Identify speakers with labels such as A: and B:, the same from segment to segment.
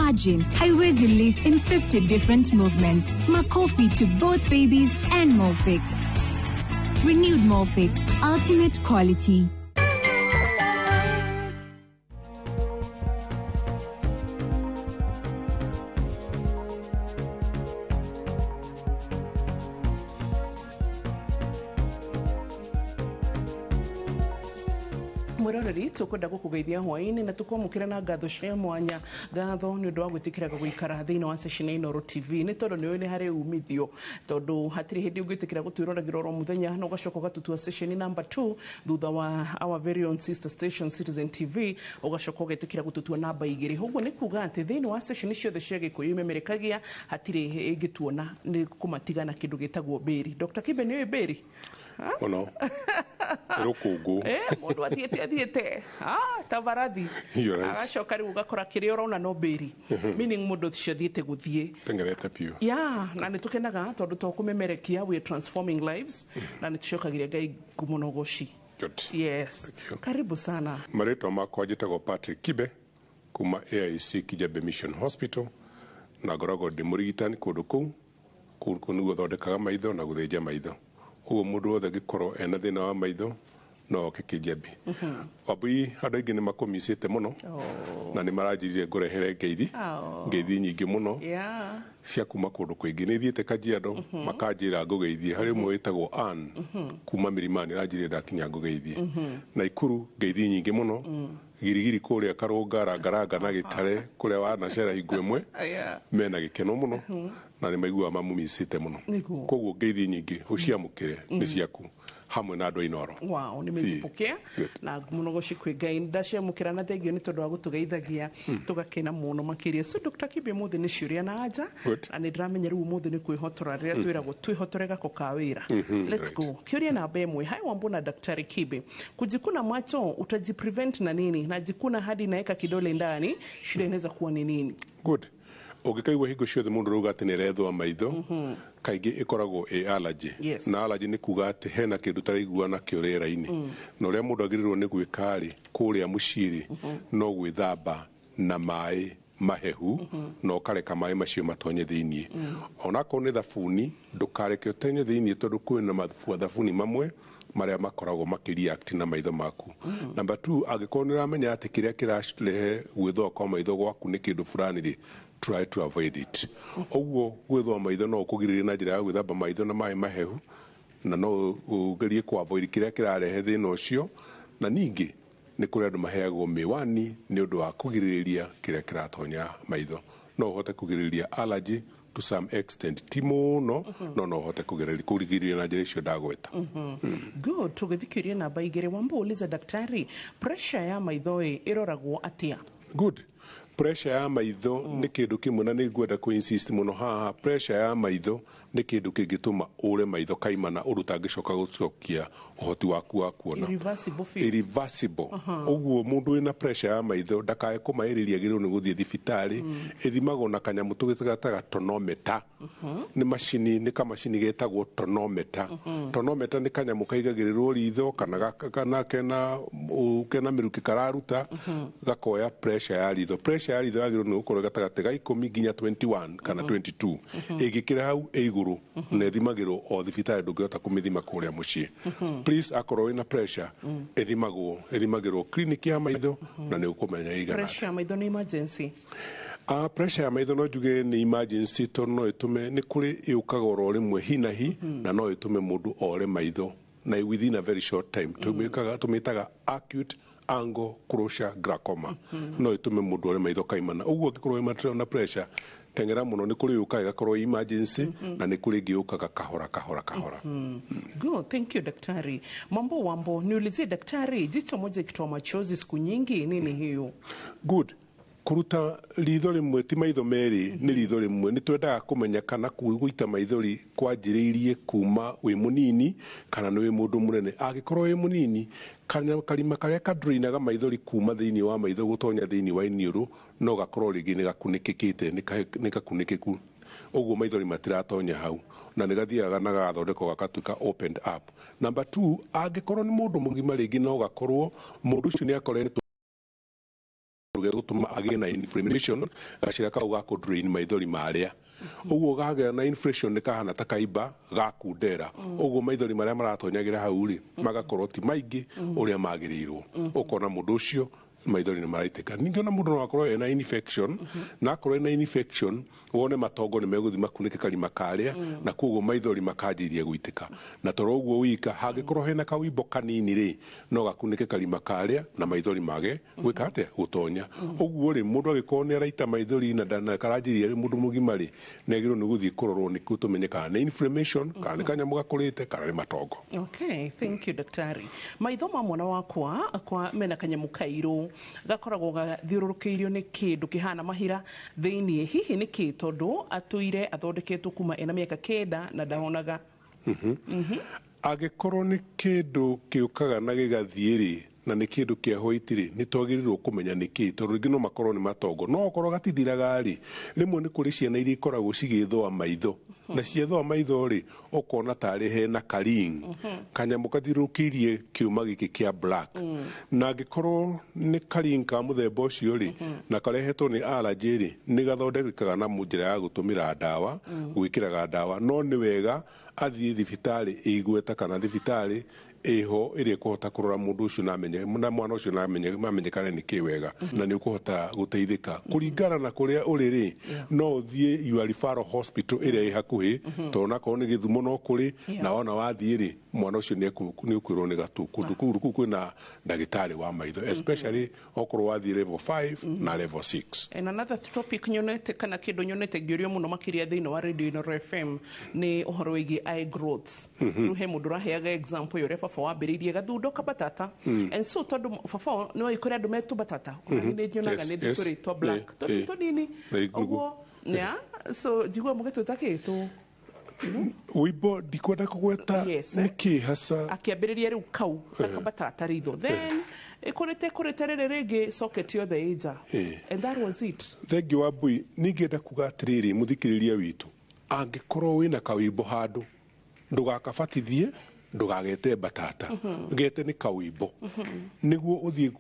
A: Imagine, haiwezi leak in 50 different movements. Makofi to both babies and Molfix. Renewed Molfix, ultimate quality.
B: Mwiroreri, tukwenda gukugeithia hwaini na tukwamukira na ngatho cia mwanya, ngatho ni undu wa gwitikira guikara thiini wa session ya Inooro TV, ni tondu ni ni hari umithio, tondu hatiri hindi ungwitikira gutwiroragira oro muthenya na ugacoka ugatutua session number 2 thutha wa our very own sister station Citizen TV, ugacoka ugetikira gututua namba 2. Uguo ni kuga ati thiini wa session ciothe cia Gikuyu imemerekagia hatiri ingituona ni kumatigana kindu gitagwo mbiri. Dr. Kibe, ni mbiri?
C: Mũno. Rũkũngũ.
B: Mũndũ athiĩte ta barathi.
C: You're right.
B: Agacoka rĩu ũgakora kĩrĩa ũrona no mbĩri, meaning mũndũ ũcio athiĩte gũthiĩ.
C: Tengerete biũ.
B: Ya, na nĩ tũkenaga tondũ to kũmemerekia, we are transforming lives, na nĩ tũcokagĩria Ngai ngumo na ũgoci.
C: Good.
B: Yes.
C: Thank you.
B: Karibu sana.
C: Marĩtwa makwa njĩtagwo Patrick Kibe kuma AIC Kijabe Mission Hospital, na ngoragwo ndĩ mũrigitani kũndũ kũu. Kũu nĩguo thondekaga maitho na gũthĩnja maitho. Ũguo mũndũ wothe angĩkorwo ena thĩna wa maitho no oke Kijabe. Wambui, andũ aingĩ nĩ makũmicĩte mũno na nĩ maranjĩrire ngũrehere ngeithi, ngeithi nyingĩ mũno cia kuma kũndũ kũingĩ. Nĩ thiĩte Kajiado, makanjĩra ngũgeithie. Harĩ ũmwe wĩtagwo Ann kuma Milimani, aranjĩrire ndakinya ngũgeithie. Naikuru ngeithi nyingĩ mũno. Girigiri kũrĩa Karũnga, Rangaranga na Gĩtare kũrĩa wanacera hingo ĩmwe, mena gĩkeno mũno na nĩ maiguaga mamũmicĩte mũno. Koguo ngeithi nyingĩ ũciamũkĩre nĩ ciaku hamwe na andũ a Inooro.
B: Wow, nimezipokea na muno goci kwĩ Ngai ndaciamũkĩra, na thengio nĩ tondũ wa gũtũgeithagia, tũgakena mũno makĩria. So Dr. Kibe, ũmũthĩ nĩ ciũria na anja, na nĩ ndĩramenya rĩu ũmũthĩ nĩ kwĩhotora rĩrĩa twĩragwo twĩhotore gako ka wĩra. Let's go. Kĩũria namba 1. Hi Wambu na Daktari Kibe, kujikuna macho utajiprevent na nini? Najikuna hadi naeka kidole ndani, shida inaweza kuwa ni nini?
C: Good. Ũngĩkaigua hingo ciothe mũndũ rauga atĩ nĩ arethũa maitho, kaingĩ ĩkoragwo ĩ allergy. Na allergy nĩ kuga atĩ hena kĩndũ ũtaraigua nakĩo rĩera-inĩ. Na ũrĩa mũndũ agĩrĩirwo nĩ gwĩka rĩ, kũrĩa mũciĩ rĩ, no gwĩthamba na maĩ mahehu, na ũkareka maĩ macio matonye thĩiniĩ. Onakorwo nĩ thabuni, ndũkareke ũtonye thĩiniĩ, tondũ kwĩna thabuni mamwe marĩa makoragwo makĩreact na maitho maku. Number 2, angĩkorwo nĩ ũramenya atĩ kĩrĩa kĩrarehe gwĩthũa kwa maitho gwaku nĩ kĩndũ fulani rĩ, try to avoid it. Ũguo gwĩthũa maitho no ũkũgirĩrĩrie na njĩra ya gwĩthamba maitho na maĩ mahehu, na no ũgerie kũ avoid kĩrĩa kĩrarehe thĩna ũcio. Na ningĩ nĩ kũrĩ andũ maheagwo mĩwani nĩ ũndũ wa kũgirĩrĩria kĩrĩa kĩratonya maitho. No ũhote kũgirĩrĩria allergy to some extent, ti mũno, no ũhote kũgirĩrĩria na njĩra icio ndagweta.
B: Good. Tũgĩthikĩria namba 2. Wambu, uliza daktari, pressure ya maitho ĩ ĩroragwo atĩa?
C: Good. Pressure ya maitho nĩ kĩndũ kĩmwe, na nĩ ngwenda kũ insist mũno haha. Pressure ya maitho nĩ kĩndũ kĩngĩtũma ũre maitho kaimana ũndũ ũtangĩcoka gũcokia ũhoti waku wa kuona.
B: Irreversible field.
C: Irreversible. Ũguo mũndũ wĩna pressure ya maitho ndakae kũmaĩrĩria, agĩrĩirwo nĩ gũthiĩ thibitarĩ. Ĩthimagwo na kanyamũ tũgĩtaga tonometer. Nĩ macini, nĩ kamacini getagwo tonometer. Tonometer nĩ kanyamũ kaigagĩrĩrwo ritho kana kana kena mĩrukĩ kararuta, gakoya pressure ya ritho. Pressure ya ritho yagĩrĩirwo nĩ gũkorwo gatagatĩ ga 10 nginya 21 kana 22. Ĩngĩkĩra hau ĩ igũrũ, na ĩthimagĩrwo o thibitarĩ, ndũngĩhota kũmĩthima kũrĩa mũciĩ. Please, akorwo wĩna pressure, ĩthimagĩrwo clinic ya maitho na nĩ ũkũmenya ĩigana.
B: Pressure ya maitho nĩ emergency?
C: Pressure ya maitho no njuge nĩ emergency, tondũ no ĩtũme, nĩ kũrĩ ĩũkaga oro rĩmwe hi na hi, na no ĩtũme mũndũ ore maitho na within a very short time. Tũmĩtaga acute angle closure glaucoma. No ĩtũme mũndũ ore maitho kaimana. Ũguo angĩkorwo wĩ na pressure, teng'era mũno. Nĩ kũrĩ yũkaga ĩgakorwo emergency, na nĩ kũrĩ ĩngĩ yũkaga kahora kahora kahora.
B: Good, thank you daktari. Mambo Wambo, niulizie daktari, jicho moja ikitoa machozi siku nyingi, nini hiyo?
C: Good. Kũruta ritho rĩmwe ti maitho merĩ, nĩ ritho rĩmwe. Nĩ twendaga kũmenya kana gũita maithori kwanjĩrĩirie kuma wĩ mũnini kana nĩ wĩ mũndũ mũnene. Angĩkorwo wĩ mũnini, karima karĩa kadrainaga maithori kuma thĩinĩ wa maitho gũtonya thĩinĩ wa iniũrũ no gakorwo rĩngĩ nĩ gakunĩkĩkĩte, nĩ gakunĩkĩku, ũguo maithori matiratonya hau, na nĩ gathiaga na gagathondekwo gagatuĩka opened up. Number 2, angĩkorwo nĩ mũndũ mũgima, rĩngĩ no gakorwo mũndũ ũcio nĩ akoretwo Gegũtũma agĩe na inflammation, gacĩra kau ga kũ drain maithori marĩa. Ũguo gagĩa na inflation nĩ kahana ta kaimba gakundera, ũguo maithori marĩa maratonyagĩra hau rĩ magakorwo ti maingĩ ũrĩa magĩrĩirwo. Ũkona mũndũ ũcio maithori nĩ maraitĩka. Ningĩ ona mũndũ no akorwo ena infection, na akorwo ena infection wone matongo nĩ megũthiĩ makunĩke karima karĩa, na koguo maithori makanjĩrĩria gũitĩka. Na toro ũguo wika, hangĩkorwo hena kawimbo kanini rĩ, no gakunĩke karima karĩa na maithori mage gwĩka atĩa, gũtonya. Ũguo rĩ, mũndũ angĩkorwo nĩ araita maithori na karanjĩrĩria rĩ, mũndũ mũgima rĩ, nĩ agĩrĩirwo nĩ gũthiĩ kũrorwo nĩguo tũmenye kana nĩ inflammation, kana nĩ kanyamũ gakũrĩte, kana nĩ matongo.
B: Okay, thank you daktari. Maitho ma mwana wakwa kwa mena kanyamũ kairũ gakoragwo gathiũrũrũkĩirio nĩ kĩndũ kĩhana mahira thĩiniĩ, hihi nĩ kĩ? Tondũ atũire athondeketwo kuma ena mĩaka 9 na ndahonaga.
C: Angĩkorwo nĩ kĩndũ kĩũkaga na gĩgathiĩ rĩ, na nĩ kĩndũ kĩa white rĩ, nĩ twagĩrĩirwo kũmenya nĩ kĩ, tondũ rĩngĩ no makorwo nĩ matongo. No okorwo gatithiraga rĩ, rĩmwe nĩ kũrĩ ciana iria ikoragwo cigĩthũa maitho, na ciethũa maitho rĩ, ũkona tarĩ hena karing, kanyamũ kathiũrũrũkĩirie kĩũma gĩkĩ kĩa black. Na angĩkorwo nĩ karing ka mũthemba ũcio rĩ, na karehetwo nĩ allergy rĩ, nĩ gathondekekaga na njĩra ya gũtũmĩra ndawa, gwĩkĩraga ndawa. No nĩ wega athiĩ thibitarĩ ĩigweta kana thibitarĩ ĩho ĩrĩa ĩkũhota kũrora mũndũ ũcio na amenye, na mwana ũcio na amenye, mamenyekane nĩ kĩ wega, na nĩ ũkũhota gũteithĩka. Kũringana na kũrĩa ũrĩ rĩ, no ũthiĩ your referral hospital ĩrĩa ĩ hakuhĩ, tondũ onakorwo nĩ Gĩthumo no kũrĩ, na wona wathiĩ rĩ, mwana ũcio nĩ ũkwĩrwo nĩ gatũ kũndũ kũu kwĩna ndagĩtarĩ wa maitho, especially okorwo wathiĩ level 5 na level 6.
B: And another topic nyonete kana kĩndũ nyonete ngĩũrio mũno makĩria thĩinĩ wa Radio Inooro FM nĩ ũhoro wĩgiĩ eye growths. Rĩu he mũndũ ũraheaga example ya ũrĩa baba wambĩrĩirie gathundo kabatata, and so tondũ baba nĩ wagĩkũrĩ andũ me tũbatata, nĩ nyonaga nĩ tũrĩ twa black tũrĩ tũnini ũguo, yeah, so njigua mũgĩtwĩta kĩ tũ
C: Wĩimbo ndikwenda kũgweta nĩ kĩ hasa.
B: Akĩambĩrĩria rĩu kau gakabatata ritho, then ĩkũrĩte ĩkũrĩte rĩrĩ rĩngĩ socket yothe ĩ nja, and that was it.
C: Thengiũ wa Mbui. Ningĩenda kuga atĩrĩrĩ, mũthikĩrĩria witũ, angĩkorwo wĩna kawĩimbo handũ, ndũgakabatithie, ndũgagete batata, gete nĩ kawĩimbo, nĩguo ũthiĩ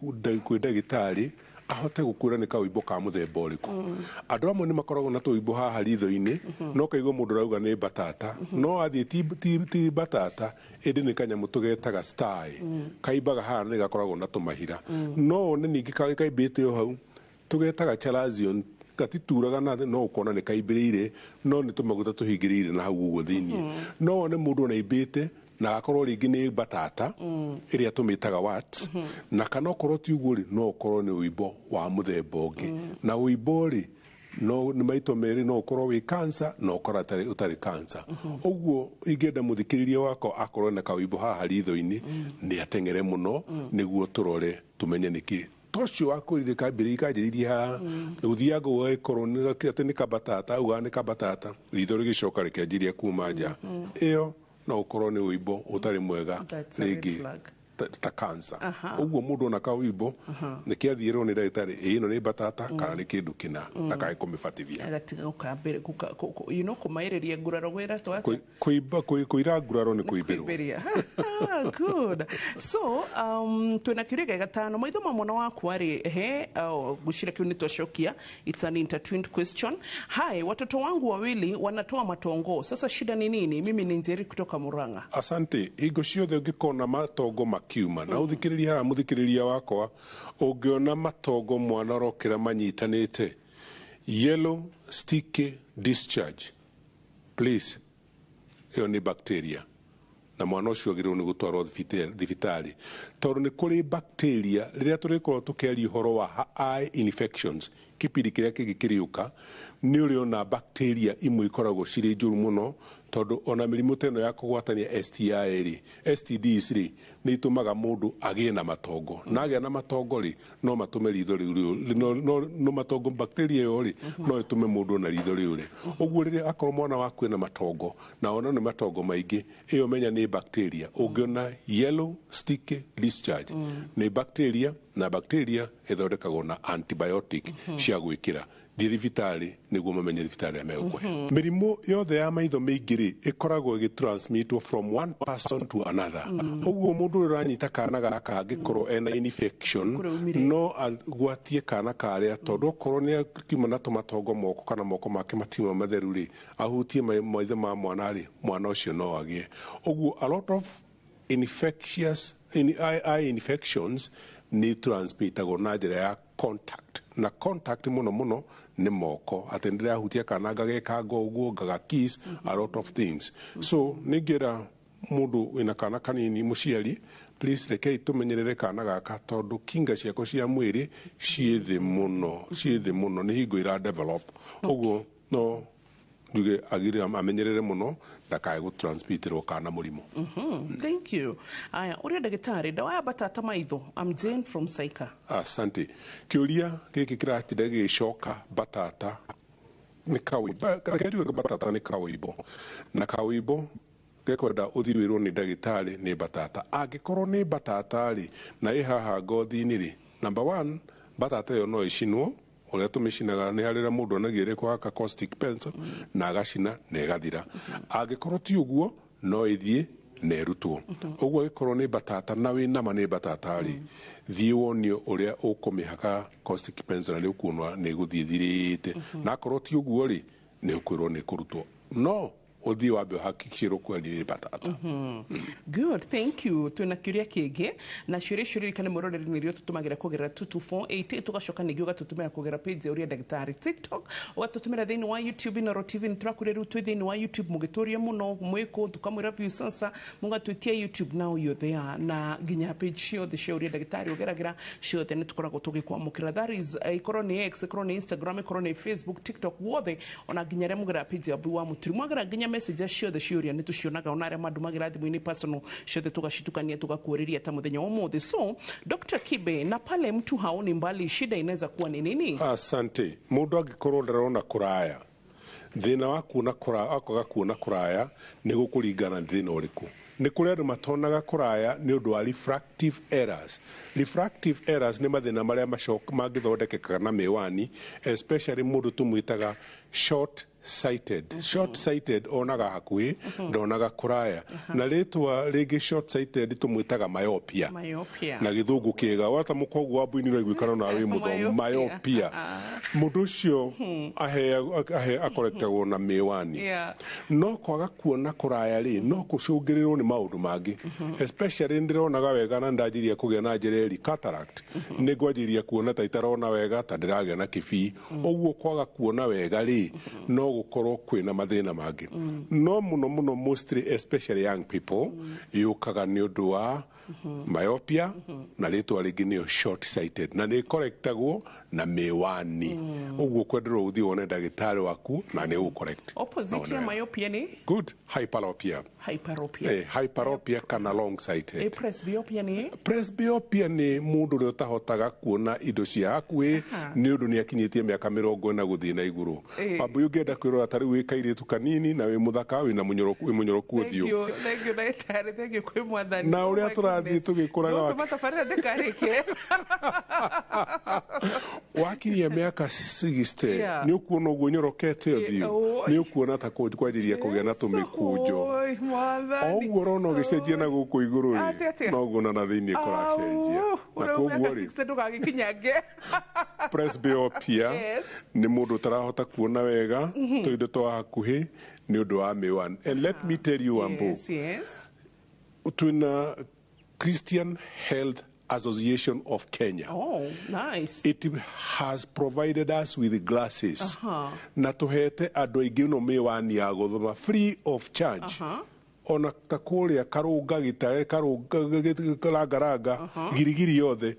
C: kwĩ ndagĩtarĩ ahote gũkwĩra nĩ kawĩimbo ka mũthemba ũrĩkũ. Andũ amwe nĩ makoragwo na tũwĩimbo haha ritho-inĩ, no kaigua mũndũ arauga nĩ batata, no athiĩ ti batata, ĩndĩ nĩ kanyamũ tũgetaga sty, kaimbaga haha nĩ gakoragwo na tũmahira. No one ningĩ kaimbĩte o hau tũgetaga chalazion, gatituraga na no ũkona nĩ kaimbĩrĩire, no nĩ tũmaguta tũhingĩrĩire na hau ũguo thĩiniĩ. No one mũndũ ona aimbĩte na gakorwo rĩngĩ nĩ batata ĩrĩa tũmĩtaga wat, na kana okorwo ti ũguo rĩ, no ũkorwo nĩ ũimbo wa mũthemba ũngĩ. Na ũimbo rĩ, no nĩ maito merĩ, no ũkorwo wĩ cancer na ũkorwo ũtarĩ cancer. Ũguo ingĩenda mũthikĩrĩria wakwa akorwo na kawĩimbo haha ritho-inĩ, nĩ ateng'ere mũno nĩguo tũrore tũmenye nĩkĩ. Tocio wakwĩrire kambĩrĩria kanjĩrĩirie haha, ũthiaga ũgagĩkorwo atĩ nĩ kabatata, augaga nĩ kabatata, ritho rĩgĩcoka rĩkĩanjĩrĩria kuma nja. Ĩyo no ũkorwo nĩ ũimbo ũtarĩ mwega rĩngĩ ta cancer. Ũguo mũndũ ona kawĩimbo nĩ kĩathiĩrwo nĩ ndagĩtarĩ, ĩno nĩ batata kana nĩ kĩndũ kĩna, na kae kũmĩbatithia.
B: Agatiga gũkambĩrĩria, you know, kũmaĩrĩria nguraro gwĩra tũ
C: Kũimba, kũira nguraro nĩ kũimbĩrwo.
B: Good. So, twĩna kĩũria gĩa gatano. Maitho ma mwana wakwa rĩ, he, ngwĩciria kĩu nĩ twacokia. It's an intertwined question. Hi, watoto wangu wawili wanatoa matongo. Sasa shida ni nini? Mimi ni Njeri kutoka Murang'a.
C: Asante. Hingo ciothe ũngĩkona matongo makiuma, na ũthikĩrĩria haha mũthikĩrĩria wakwa, ũngĩona matongo mwana orokĩra manyitanĩte, yellow sticky discharge, please, ĩyo nĩ bacteria, na mwana ũcio agĩrĩirwo nĩ gũtwarwo thibitarĩ, tondũ nĩ kũrĩ bacteria. Rĩrĩa tũrĩkorwo tũkĩaria ũhoro wa eye infections kĩbindi kĩrĩa kĩngĩ kĩrĩũka, nĩ ũrĩona bacteria imwe ikoragwo cirĩ njũru mũno, tondũ ona mĩrimũ ta ĩno ya kũgwatania STI rĩ, STDs rĩ, nĩ itũmaga mũndũ agĩe na matongo, na agĩa na matongo rĩ, no matũme ritho rĩu, no matongo bacteria ĩyo rĩ, no ĩtũme mũndũ ona ritho rĩũre. Ũguo rĩrĩa akorwo mwana waku ena matongo na ona nĩ matongo maingĩ, ĩyo menya nĩ bacteria. Ũngĩona yellow sticky discharge nĩ bacteria, na bacteria ĩthondekagwo na antibiotic cia gwĩkĩra. Thiĩ thibitarĩ nĩguo mamenye thibitarĩ ĩrĩa megũkũhe. Mĩrimũ yothe ya maitho mĩingĩ rĩ, ĩkoragwo ĩgĩtransmitwo from one person to another. Ũguo mũndũ ũrĩa ũranyita kana gaka angĩkorwo ena infection,
B: Kũrĩa umire.
C: no agwatie kana karĩa, tondũ okorwo nĩ akiuma na tũmatongo moko kana moko make matiuma matheru rĩ, ahutie maitho ma mwana rĩ, mwana ũcio no agĩe. Ũguo a lot of infectious eye infections nĩ transmitagwo na njĩra ya contact, na contact mũno mũno nĩ moko, atĩ ndĩrahutia kana ngagekanga ũguo, ngaga kiss, a lot of things. So nĩngĩra mũndũ wĩna kana kanini, mũciari, please rekei tũmenyerere kana gaka, tondũ kinga ciako cia mwĩrĩ ciĩ thĩ mũno, ciĩ thĩ mũno, nĩ hingo ira develop. Ũguo no njuge agire amenyerere mũno ndakae gũtransmitĩrwo kana mũrimũ.
B: Thank you. Aya, ũrĩa ndagĩtarĩ, ndawa ya batata maitho. I'm Jane from Saika.
C: Asante. Kĩũria gĩkĩ kĩratinda gĩgĩcoka, batata nĩ kawĩimbo. Reke njuge batata nĩ kawĩimbo, na kawĩimbo gekwenda ũthiĩ wĩrwo nĩ ndagĩtarĩ nĩ batata. Angĩkorwo nĩ batata rĩ, na ĩ haha ngothi-inĩ rĩ, number one, batata ĩyo no ĩcinwo ũrĩa tũmĩcinaga, nĩ harĩa mũndũ onagia ĩrĩa kũhaka caustic pencil na agacina na ĩgathira. Angĩkorwo ti ũguo, no ĩthiĩ na ĩrutwo. Ũguo angĩkorwo nĩ batata na wĩ nama nĩ batata rĩ, thiĩ wonio ũrĩa ũkũmĩhaka caustic pencil na nĩ ũkuona nĩ ĩgũthiĩ ĩthirĩte. Na akorwo ti ũguo rĩ, nĩ ũkwĩrwo nĩ kũrutwo, no ũthiĩ wambe ũhakikicĩrwo kweli nĩ batata.
B: Good, thank you. Twina kĩũria kĩngĩ, na ciũria icio ririkane mwĩroreri nĩrĩo tũtũmagĩra kũgerera 22480, tũgacoka ningĩ ũgatũtũmĩra kũgerera page ya ũrĩa ndagĩtarĩ TikTok, ũgatũtũmĩra thĩinĩ wa YouTube Inooro TV. Nĩ tũrakũria rĩu twĩ thĩinĩ wa YouTube, mũgĩtũria mũno mwĩkũ, tũkamwĩra Viusasa, mũgatwĩtia YouTube, now you're there. Na nginya page ciothe cia ũrĩa ndagĩtarĩ ũgeragĩra ciothe nĩ tũkoragwo tũgĩkwamũkĩra. That is ikorwo nĩ X, ikorwo nĩ Instagram, ikorwo nĩ Facebook, TikTok, wothe, ona nginya arĩa mũgerera page ya Wambui wa Mũturi, mwagera nginya message ciothe ciũria nĩ tũcionaga, ona arĩa mandũmagĩra thimũ-inĩ personal ciothe tũgacitukania tũgakuũrĩria ta mũthenya wa ũmũthĩ. So Dr. Kibe, na pale mtu haoni mbali, shida inaweza kuwa ni nini?
C: Asante. Mũndũ angĩkorwo ndarona kũraya, thĩna wa kuona kũraya, akwaga kuona kũraya nĩ gũkũringana nĩ thĩna ũrĩkũ. Nĩ kũrĩ andũ matonaga kũraya nĩ ũndũ wa refractive errors. Refractive errors nĩ mathĩna marĩa mangĩthondekeka na mĩwani, especially mũndũ tũmwĩtaga short sighted. Short sighted onaga hakuhĩ, ndonaga kũraya. Na rĩtwa rĩngĩ short sighted tũmwĩtaga myopia.
B: Myopia.
C: Na gĩthũngũ kĩega wata mũkoguo wa mbuini ũraiguĩkana na wĩ mũthomu.
B: Myopia.
C: Myopia, mũndũ ũcio akorektagwo na mĩwani. No kwaga kuona kũraya rĩ, no kũcũngĩrĩrwo nĩ maũndũ mangĩ, especially ndĩronaga wega na ndanjirie kũgĩa na njĩreri cataract, nĩ ngwanjĩria kuona ta itarona wega, ta ndĩragĩa na kĩbii. Ũguo kwaga kuona wega rĩ, no gũkorwo kwĩna mathĩna mangĩ. No mũno mũno, mostly especially young people, yũkaga nĩ ũndũ wa myopia, na rĩtwa rĩngĩ nĩyo short sighted, na nĩ korektagwo na mĩwani. Ũguo kwenderwo ũthiĩ wone ndagĩtarĩ waku na nĩ ũgũcorrect.
B: Opposite ya myopia ni?
C: Good, hyperopia.
B: Hyperopia.
C: Hyperopia kana long sighted.
B: Presbyopia ni?
C: Presbyopia nĩ mũndũ ũrĩa ũtahotaga kuona indo cia hakuhĩ nĩ ũndũ nĩ akinyĩtie mĩaka 40 gũthiĩ na igũrũ. Wambui, ũngĩenda kwĩrora ta rĩu wĩ kairĩtu kanini na wĩ mũthaka, wĩna mũnyoroku, wĩ mũnyoroku
B: Thank
C: ũthiũ.
B: you, thank you ndagĩtarĩ, thank you kwĩ mwathani.
C: Na ũrĩa
B: Oh my
C: tũrathiĩ
B: goodness.
C: tũgĩkũraga
B: No tũma tabarĩra ndĩkarĩke.
C: Wakinyia mĩaka 60, nĩ ũkuona ũguo nyorokete ũthiũ,
B: Oh.
C: nĩ ũkuona ta kwanjĩrĩria kũgĩa na tũmĩkunjo.
B: Oi, mwathani.
C: O ũguo ũrona ũgĩcenjia na gũkũ igũrũ
B: Atĩ,
C: rĩ,
B: atĩa?
C: noguo na thĩinĩ kũracenjia.
B: Au,
C: Na
B: ũrĩa
C: koguo
B: mĩaka
C: rĩ,
B: 60 ndũgagĩkinyange.
C: Presbyopia nĩ mũndũ ũtarahota kuona wega tũindo twa hakuhĩ nĩ ũndũ wa mĩwani. And let me tell you, Wambu,
B: Yes.
C: twĩna Christian Health Association of Kenya.
B: Oh, nice.
C: It has provided us with glasses, na tuhete andũ aingĩ no mĩwani ya gũthoma free of charge. Ona ta kũrĩa Karũnga, Gĩtare, Karũnga, Rangaranga, Girigiri, yothe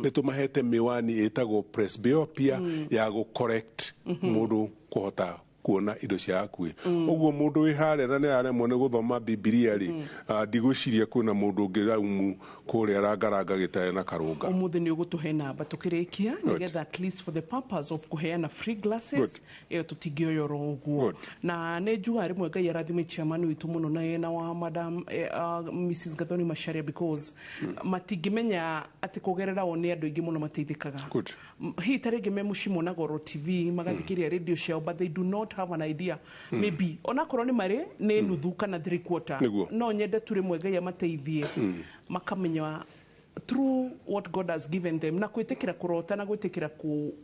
C: nĩ tũmahete mĩwani ĩtagwo presbyopia ya gũ correct mũndũ kũhota Kuona indo cia hakuhĩ. Ũguo mũndũ wĩ harĩa na nĩ araremwo nĩ gũthoma Bibilia rĩ, ndigwĩciria kwĩna mũndũ ũngĩ raumu kũrĩa rangaranga gĩtarĩ na karũnga.
B: Umuthi ni ugutuhe namba tukirikia nigetha at least for the purpose of kuheana free glasses iyo tutingioya oro uguo. Na nĩ njugaga rĩmwe Ngai arathime chairman witũ mũno na yena wa madam Mrs Gathoni Macharia, because matingĩmenya atĩ kũgerera o nĩ andũ aingĩ mũno mateithĩkaga. Hihi ta rĩngĩ me mũciĩ monaga oro TV, magathikĩrĩria radio ciao, but they do not have an idea. Maybe onakorwo nĩ marĩ nĩ nuthu kana three quarter, no nyende tu rĩmwe Ngai amateithie makamenya through what God has given them, na kwĩtĩkĩra kũrota na gwĩtĩkĩra ku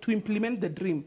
B: to implement the dream.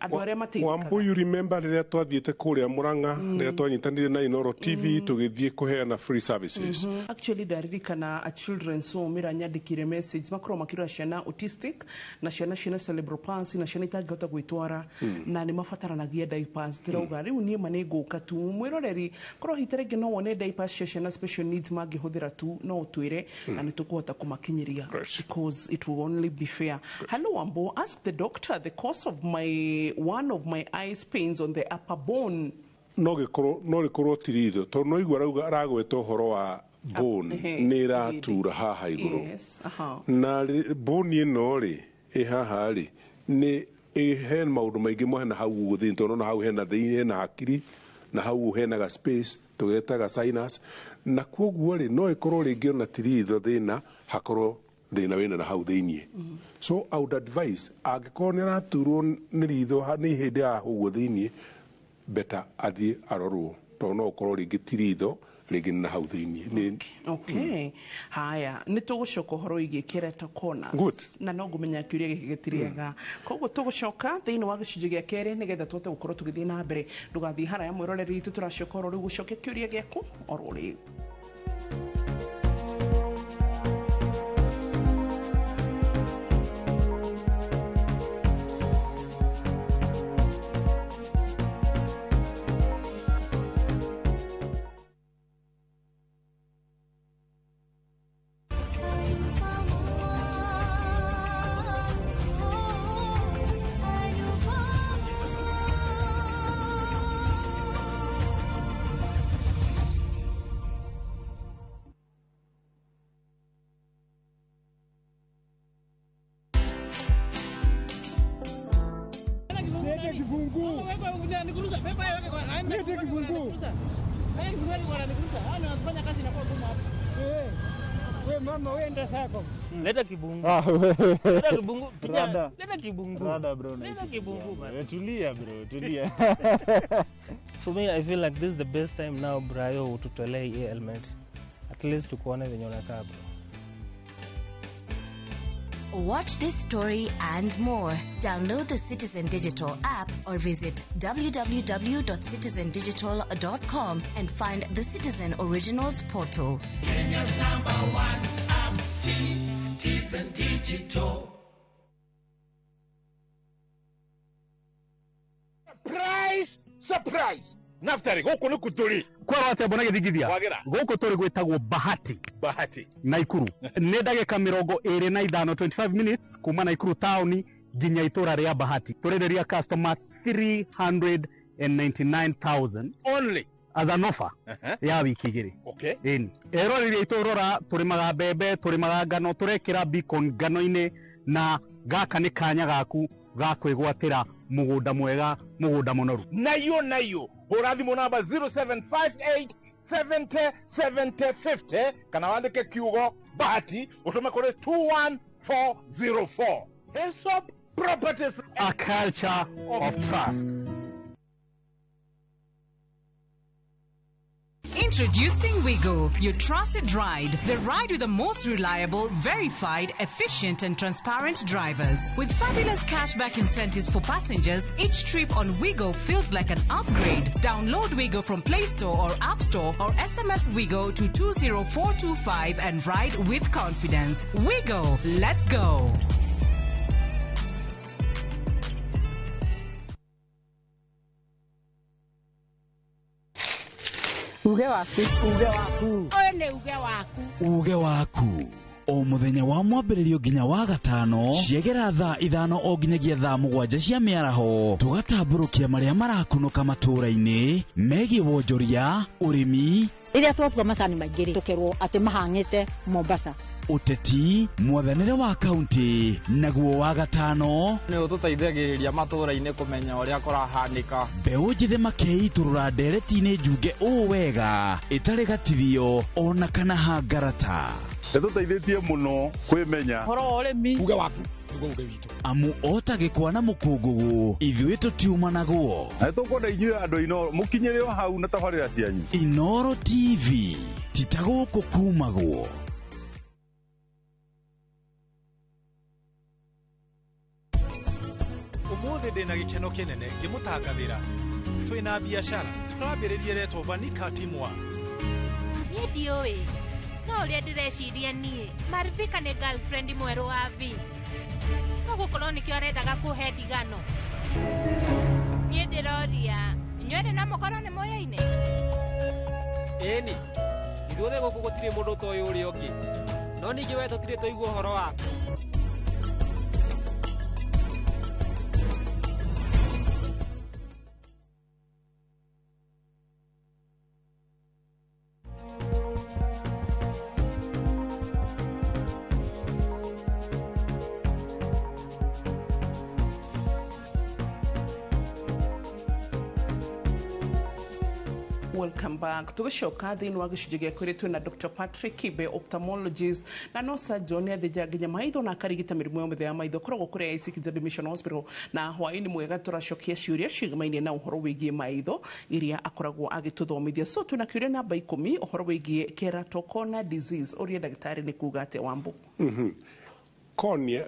B: Andũ arĩa mateithĩkaga.
C: Wambu, you remember rĩrĩa twathiĩte kũrĩa Murang'a, rĩrĩa twanyitanire na Inoro TV tũgĩthiĩ kũheana free services.
B: Actually ndaririkana a children's home ĩrĩa nyandĩkire message, makorwo makĩrora ciana autistic na ciana ciĩna cerebral palsy na ciana itangĩhota gwĩtwara, na nĩ mabataranagia diapers. Ndĩrauga rĩu niĩ ma nĩ ngũka tu mwĩroreri, korwo hihi ta rĩngĩ no wone diapers cia ciana special needs mangĩhũthĩra tu, no ũtwĩre na nĩ tũkũhota kũmakinyĩria, because it will only be fair. Hello Wambo, ask the doctor the cause of my one of my eyes pains on the upper bone.
C: No gikorwo no rikorwo ti ritho, tondu no igua arauga aragweta ũhoro wa bone nĩ ĩratura haha igũrũ. Na bone ĩno rĩ ĩ haha rĩ nĩ he maũndũ maingĩ mo hena hau ũguo thĩinĩ, tondũ hau hena thĩinĩ hena hakiri na hau hena ga space tũgetaga sinus, na kwoguo rĩ no ĩkorwo rĩngĩ ona ti ritho thĩna, hakorwo thĩna wĩna na hau thĩinĩ. So I would advise angĩkorwo nĩ araturwo nĩ ritho nĩ hĩndĩ ya ũguo thĩinĩ, better athiĩ arorwo, tondũ no ũkorwo rĩngĩ ti ritho, rĩngĩ nĩ na hau thĩinĩ.
B: Okay. Haya, nĩ tũgũcoka ũhoro wĩgiĩ keratoconus. Na no ngũmenya kĩũria gĩkĩ gĩtirĩaga. Koguo tũgũcoka thĩinĩ wa gĩcunjĩ gĩa kerĩ nĩgetha tũhote gũkorwo tũgĩthiĩ na mbere. Ndũgathiĩ haraya mwĩroreri witũ, tũracoka oro rĩu gũcokia kĩũria gĩaku oro rĩu.
D: Leta kibungu. Leta kibungu. Rada. Leta kibungu.
E: Rada bro.
D: Leta kibungu man.
E: Tulia bro, tulia.
D: For me I feel like this is the best time now Brayo ututolee hii element. At least tukuone venye unakaa bro.
F: Watch this story and more. Download the Citizen Digital app or visit www.citizendigital.com and find the Citizen Originals portal.
G: Kenya's number one app, Citizen Digital.
H: Surprise! Surprise! Naftari, gũkũ nĩ kũtũrĩ
I: kwerwo atĩa mbona gĩthingithia gũkũ tũrĩ gwĩtagwo Bahati
H: Bahati
I: Naikuru. Nĩ ndagĩka 25, 25 minutes kuma Naikuru taũni nginya itũra rĩa Bahati. Tũrenderia customer 399,000
H: only
I: as an offer ya wiki igĩrĩ.
H: Okay.
I: Ĩni eroreri aitũ rora, tũrĩmaga mbembe, tũrĩmaga ngano, tũrekĩra beacon ngano-inĩ, na gaka nĩ kanya gaku ga kwĩgwatĩra mũgũnda mwega, mũgũnda mũnoru.
H: Nayo nayo hũra thimũ namba 0758 70 70 50 kana wandĩke kiugo Bahati ũtũme kũrĩ 21404. Hillsop Properties,
I: a culture of trust.
J: Introducing Wigo, your trusted ride. The ride with the most reliable, verified, efficient and transparent drivers. With fabulous cashback incentives for passengers, each trip on Wigo feels like an upgrade. Download Wigo from Play Store or App Store or SMS Wigo to 20425 and ride with confidence. Wigo, let's go.
K: Uge waku. Uge waku.
L: Ũyũ nĩ uge waku.
M: Uge waku.
E: O mũthenya wa mwambĩrĩrio nginya wa gatano ciegera thaa 5 o nginyagia thaa 7 cia mĩaraho, tũgatambũrũkia marĩa marakunũka matũũra-inĩ megiĩ wonjoria, ũrĩmi,
K: rĩrĩa twatua macani maingĩ rĩ, tũkerwo atĩ mahang'ĩte Mombasa,
E: ũteti, mwathanĩre wa kaunti, naguo wa gatano
L: nĩ ũtũteithagĩrĩria matũũra-inĩ kũmenya ũrĩa kũrahanĩka.
E: Mbeũ njĩthĩ makeitũrũra ndereti-inĩ njunge ũũ wega ĩtarĩ gatithio ona kana hangarata.
M: Nĩtũteithĩtie mũno kwĩmenya
N: ũhoro wa ũrĩmi,
G: uge waku nĩguo uge witũ,
E: amu ota gĩkwa na mũkũngũgũ ithuĩ tũtiumanagwo.
M: Na nĩtũkwenda inyuĩ andũ Inooro mũkinyĩre o hau na tabarĩra cianyu.
E: Inooro TV ti ta gũkũ kumagwo.
O: Umuthi ndina gikeno kinene ngimutangathira twina biashara turambiririe retwo Vanika Teamworks.
P: Niĩ ndiũĩ no ũrĩa ndĩreciria niĩ Marivika nĩ girlfriend mwerũ wa Vi, no gũkorwo nĩkĩo arendaga kũhe ndigano.
Q: Niĩ ndĩroria inyuerĩ no mũkorwo nĩ mũyaine?
R: Ĩni, ithuothe gũkũ gũtirĩ mũndũ ũtoĩ ũrĩa ũngĩ, no ningĩ we tũtirĩ twaigua ũhoro waku.
B: Welcome back. Tugicoka thiini wa gĩcunjĩ gĩa kwĩrĩ twĩna Dr. Patrick Kibe, ophthalmologist na no surgeon, nĩ nginya maitho na akarigita mĩrimũ yothe ya maitho, koragwo kũrĩa IC Kijabe Mission Hospital. Na hwaĩ-inĩ mwega tũracokia ciũria ciĩgamaine na ũhoro wĩgiĩ maitho iria akoragwo agĩtũthomithia. So twĩna kĩũria namba 10 ũhoro wĩgiĩ keratoconus disease. Ũria ndagĩtarĩ nĩ kuga atĩa, Wambu?
C: Cornea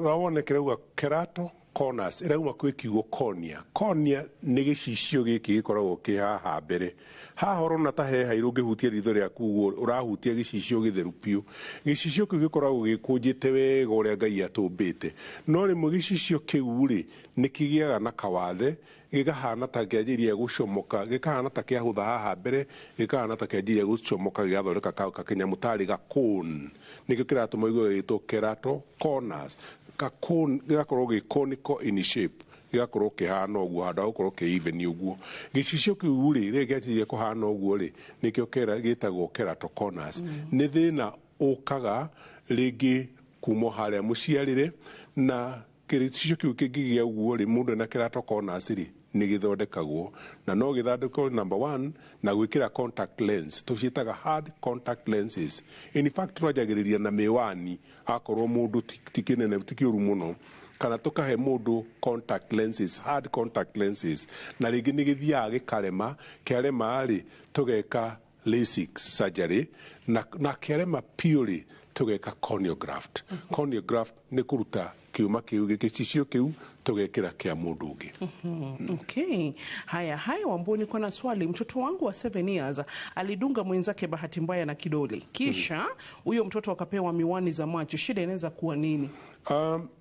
C: rawone kĩrauga kerato corners irauma kwĩ kiugo cornea. Cornea nĩ gĩcicio gĩkĩ gĩkoragwo kĩ haha mbere. Haha ũrona ta he hairũ ũngĩhutia ritho rĩaku ũguo ũrahutia gĩcicio gĩtheru biũ. Gĩcicio kĩu gĩkoragwo gĩkũnjĩte wega ũrĩa Ngai atũmbĩte, no rĩmwe gĩcicio kĩu rĩ nĩ kĩgĩaga na kawathe, gĩkahana ta kĩanjĩrĩria gũcomoka, gĩkahana ta kĩahũtha haha mbere, gĩkahana ta kĩanjĩrĩria gũcomoka, gĩgathondeka kakĩnyamũ tarĩ gakone. Nĩkĩo kĩratũma ũigue gĩgĩtwo keratoconus. Gakone gĩgakorwo gĩ conical in shape, gĩgakorwo kĩhana ũguo handũ ha gũkorwo kĩ even ũguo. Gĩcicio kĩu rĩ rĩrĩa kĩanjĩrĩria kũhana ũguo rĩ nĩkĩo gĩtagwo keratoconus. Nĩ thĩna ũkaga rĩngĩ kuma harĩa mũciarĩre, na gĩcicio kĩu kĩngĩgĩa ũguo rĩ mũndũ ena keratoconus rĩ nĩ gĩthondekagwo, na no gĩthondekwo number 1 na gwĩkĩra contact lens, tũciĩtaga hard contact lenses. In fact twanjagĩrĩria na mĩwani akorwo mũndũ ti kĩnene ti kĩũru mũno, kana tũkahe mũndũ contact lenses, hard contact lenses, na rĩngĩ nĩ gĩthiaga gĩkarema, kĩarema rĩ tũgeka LASIK surgery, na kĩarema biũ rĩ tũgeka corneal graft. Corneal graft nĩ kũruta kĩũma kĩu gĩcicio kĩu tũgekĩra kĩa mũndũ ũngĩ.
B: Okay. Haya, haya Wambu, niko na swali. Mtoto wangu wa 7 years alidunga mwenzake bahati mbaya na kidole, kisha huyo mtoto akapewa miwani za macho. Shida inaweza kuwa nini?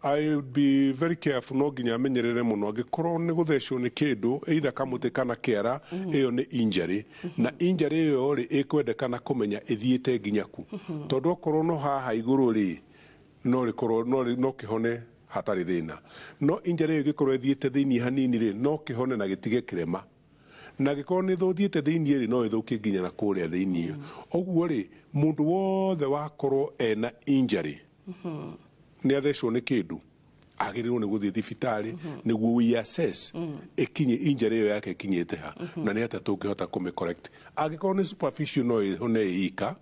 C: I would be very careful, no nginya amenyerere mũno angĩkorwo nĩ gũthecwo nĩ kĩndũ either kamũtĩ kana kĩara, ĩyo nĩ injury, na injury ĩyo rĩ ĩkwendekana kũmenya ĩthiĩte nginya ku, tondũ okorwo no haha igũrũ rĩ no rĩkorwo no kĩhone hatarĩ thĩna, no injury ĩyo ĩngĩkorwo ĩthiĩte thĩinĩ hanini rĩ no kĩhone na gĩtige kĩrema, na gĩkorwo nĩ thũthiĩte thĩinĩ rĩ no ĩthũkie nginya na kũrĩa thĩinĩ. Ũguo rĩ mũndũ wothe wakorwo ena injury nĩ athecwo nĩ kĩndũ agĩrĩirwo nĩ gũthiĩ thibitarĩ nĩguo we assess ĩkinye injury ĩyo yake ĩkinyĩte ha, na nĩ atĩa tũngĩhota kũmĩ correct. Angĩkorwo nĩ superficial no ĩhone ĩika,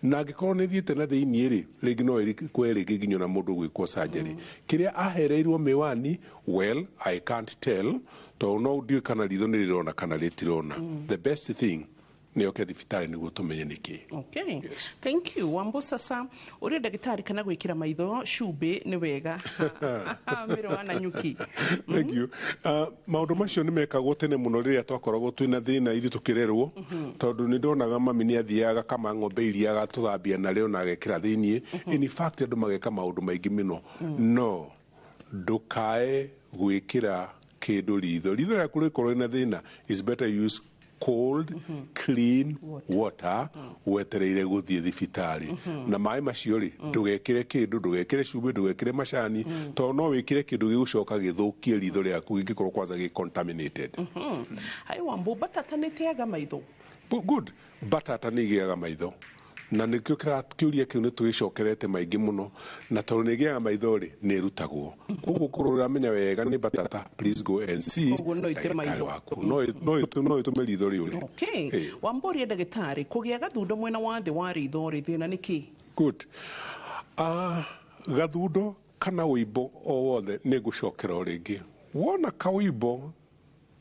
C: na angĩkorwo nĩ ĩthiĩte na thĩinĩ rĩ rĩngĩ no ĩkwe rĩngĩ nginya na mũndũ gwĩkwo surgery. Kĩrĩa ahereirwo mĩwani, well I can't tell, tondũ no ndiũĩ kana ritho nĩ rĩrona kana rĩtirona. The best thing nĩ oke thibitarĩ nĩguo tũmenye nĩkĩ.
B: Okay. Yes. Thank you. Wambu, sasa ũrĩa ndagĩtarĩ kana gwĩkĩra maitho cumbĩ nĩ wega? Mĩro wa Nanyuki.
C: Thank you. Maũndũ macio nĩ mekagwo tene mũno rĩrĩa twakoragwo twĩna thĩna ithuĩ tũkĩrerwo, tondũ nĩ ndonaga mami nĩ athiaga kama ng'ombe iria agatũthambia narĩo na agekĩra thĩiniĩ. In fact andũ mageka maũndũ maingĩ mũno, no ndũkae gwĩkĩra kĩndũ ritho. Ritho rĩaku rĩkorwo rĩna thĩna, is better use Cold, clean water wetereire gũthiĩ thibitarĩ. Na maĩ macio rĩ, ndũgekĩre kĩndũ, ndũgekĩre cumbĩ, ndũgekĩre macani, tondũ no wĩkĩre kĩndũ gĩgũcoka gĩthũkie ritho rĩaku gĩngĩkorwo kwanza gĩ contaminated.
B: Hai Wambu, batata nĩ ĩteaga maitho?
C: Good. Batata nĩ igĩaga maitho, na nĩkĩo kĩũria kĩu nĩ tũgĩcokerete maingĩ mũno. Na tondũ nĩ ĩgĩaga maitho rĩ, nĩ ĩrutagwo. Koguo korwo ũramenya wega nĩ batata, please go and see
B: Koguo no ĩte
C: ndagĩtarĩ
B: maitho.
C: waku. No ĩtũme ritho rĩũre.
B: Okay.
C: Ĩĩ.
B: Wambũria ndagĩtarĩ, kũgĩa gathundo mwena wa thĩ wa ritho rĩ, thĩna nĩ kĩ?
C: Good. Gathundo kana ũimbo o wothe, nĩ ngũcokera o rĩngĩ, wona kaũimbo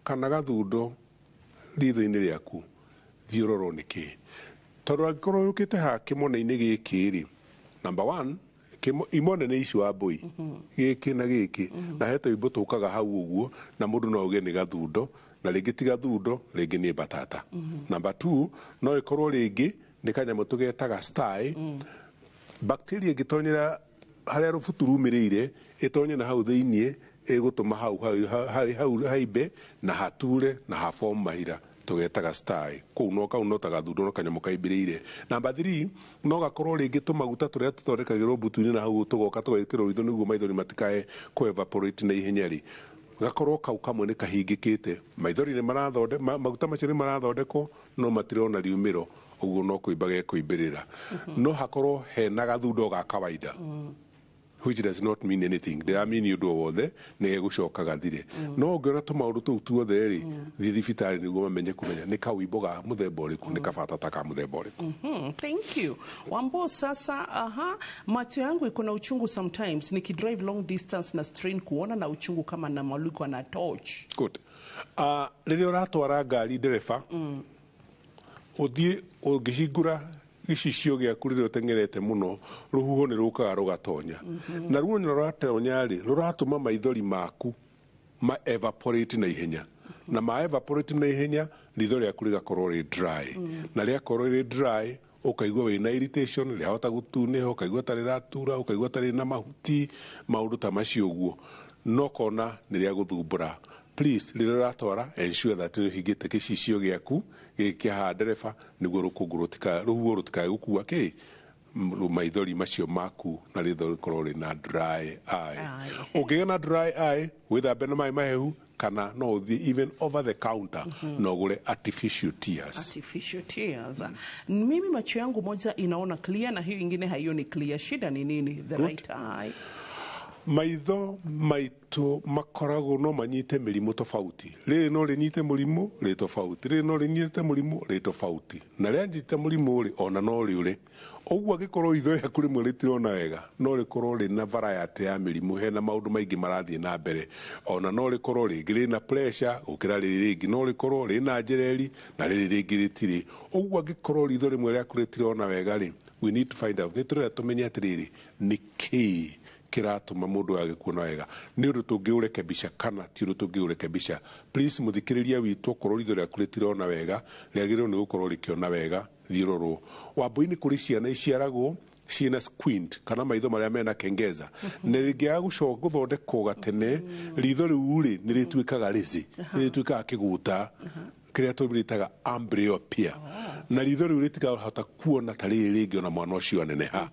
C: kana gathundo ritho-inĩ rĩaku, thiĩ ũrorwo nĩ kĩ, tondũ angĩkorwo yũkĩte haha kĩmone-inĩ gĩkĩ rĩ, number one, imone nĩ ici wa mbũi gĩkĩ na gĩkĩ, na he tũimbo tũkaga hau ũguo, na mũndũ no auge nĩ gathundo, na rĩngĩ ti gathundo, rĩngĩ nĩ batata. Number two, no ĩkorwo rĩngĩ nĩ kanyamũ tũgetaga sty. Bacteria ĩngĩtonyera harĩa rũbutu rumĩrĩire, ĩtonye na hau thĩiniĩ, ĩgũtũma hau haimbe na hature na haform mahira tũgetaga sty. Kũu no kau no ta gathundo, no kanyamũ kaimbĩrĩire. Number three, no gakorwo rĩngĩ tũmaguta tũrĩa tũthondekagĩrwo mbutu-inĩ na hau tũgoka tũgekĩrwo ritho nĩguo maithori matikae kũ evaporate na ihenya rĩ, gakorwo kau kamwe nĩ kahingĩkĩte, maithori nĩ marathonde maguta macio nĩ marathondekwo no matirona riumĩro, ũguo no kũimba gekũimbĩrĩra. No hakorwo hena gathundo ga kawaida, which does not mean anything, ndĩramini ũndũ o wothe, nĩ gegũcoka gathire. No ũngĩona tũmaũndũ tũu tuothe rĩ, thiĩ thibitarĩ nĩguo mamenye kũmenya nĩ kawimbo ga mũthemba ũrĩkũ, nĩ kabatata ka mũthemba ũrĩkũ.
B: Thank you. Wambo, sasa aha, macho yangu iko na uchungu sometimes nikidrive long distance na strain kuona na uchungu kama namulikwa na torch.
C: Good. Rĩrĩa ũratwara ngari, ndereba, ũthiĩ ũngĩhingũra gĩcicio gĩaku rĩrĩa ũteng'erete mũno, rũhuho nĩ rũkaga rũgatonya, na ruo nĩ rũratonya rĩ, rũratũma maithori maku ma evaporate na ihenya, na ma evaporate na ihenya, ritho rĩaku rĩgakorwo rĩ dry, na rĩakorwo rĩ dry, ũkaigua wĩna irritation, rĩahota gũtunĩha, ũkaigua ta rĩratura, ũkaigua ta rĩna mahuti, maũndũ ta macio ũguo, no kona nĩ rĩa gũthumbũra. Please, rĩrĩa ũratwara, ensure that nĩ ũhingĩte gĩcicio gĩaku gĩkĩ kĩa haha ndereba, nĩguo rũkũngũ rũtika rũhuho rũtikae gũkua kĩ maithori macio maku na ritho rĩkorwo rĩna dry eye. Ũngĩgĩa na dry eye, wĩthambe na maĩ mahehu, kana no ũthiĩ even over the counter na ũgũre artificial tears.
B: Artificial tears. Mimi macho yangu moja inaona clear na hiyo ingine haioni clear. Shida ni nini? The
C: Good.
B: right eye.
C: Maitho maitũ makoragwo no manyite mĩrimũ tofauti. Rĩrĩ no rĩnyite mũrimũ rĩ tofauti, rĩrĩ no rĩnyite mũrimũ rĩ tofauti, na rĩanyita mũrimũ rĩ, ona no rĩũre. Ũguo angĩkorwo itho rĩaku rĩmwe rĩtirona wega, no rĩkorwo rĩna variety ya mĩrimũ, hena maũndũ maingĩ marathiĩ na mbere. Ona no rĩkorwo rĩngĩ rĩna pressure gũkĩra rĩrĩ rĩngĩ, no rĩkorwo rĩna njereri na rĩrĩ rĩngĩ rĩtirĩ. Ũguo angĩkorwo ritho rĩmwe rĩaku rĩtirona wega rĩ, we need to find out, nĩ tũrenda tũmenye atĩrĩrĩ, nĩ kĩĩ kĩratũma mũndũ age kuona wega, nĩ ũndũ tũngĩũrekebisha kana ti ũndũ tũngĩũrekebisha. Please, mũthikĩrĩria witũ, okorwo ritho rĩaku rĩtirona wega, rĩagĩrĩirwo nĩ gũkorwo rĩkĩona wega, thiĩ ũrorwo. Wambui-inĩ, kũrĩ ciana iciaragwo ciĩna squint, kana maitho marĩa mena kengeza, na rĩngĩaga gũcoka gũthondekwo gatene, ritho rĩu rĩ nĩ rĩtuĩkaga rĩci, nĩ rĩtuĩkaga kĩgũta kĩrĩa tũrĩtaga amblyopia, na ritho rĩu rĩtikahota kuona ta rĩrĩ rĩngĩ ona mwana ũcio aneneha.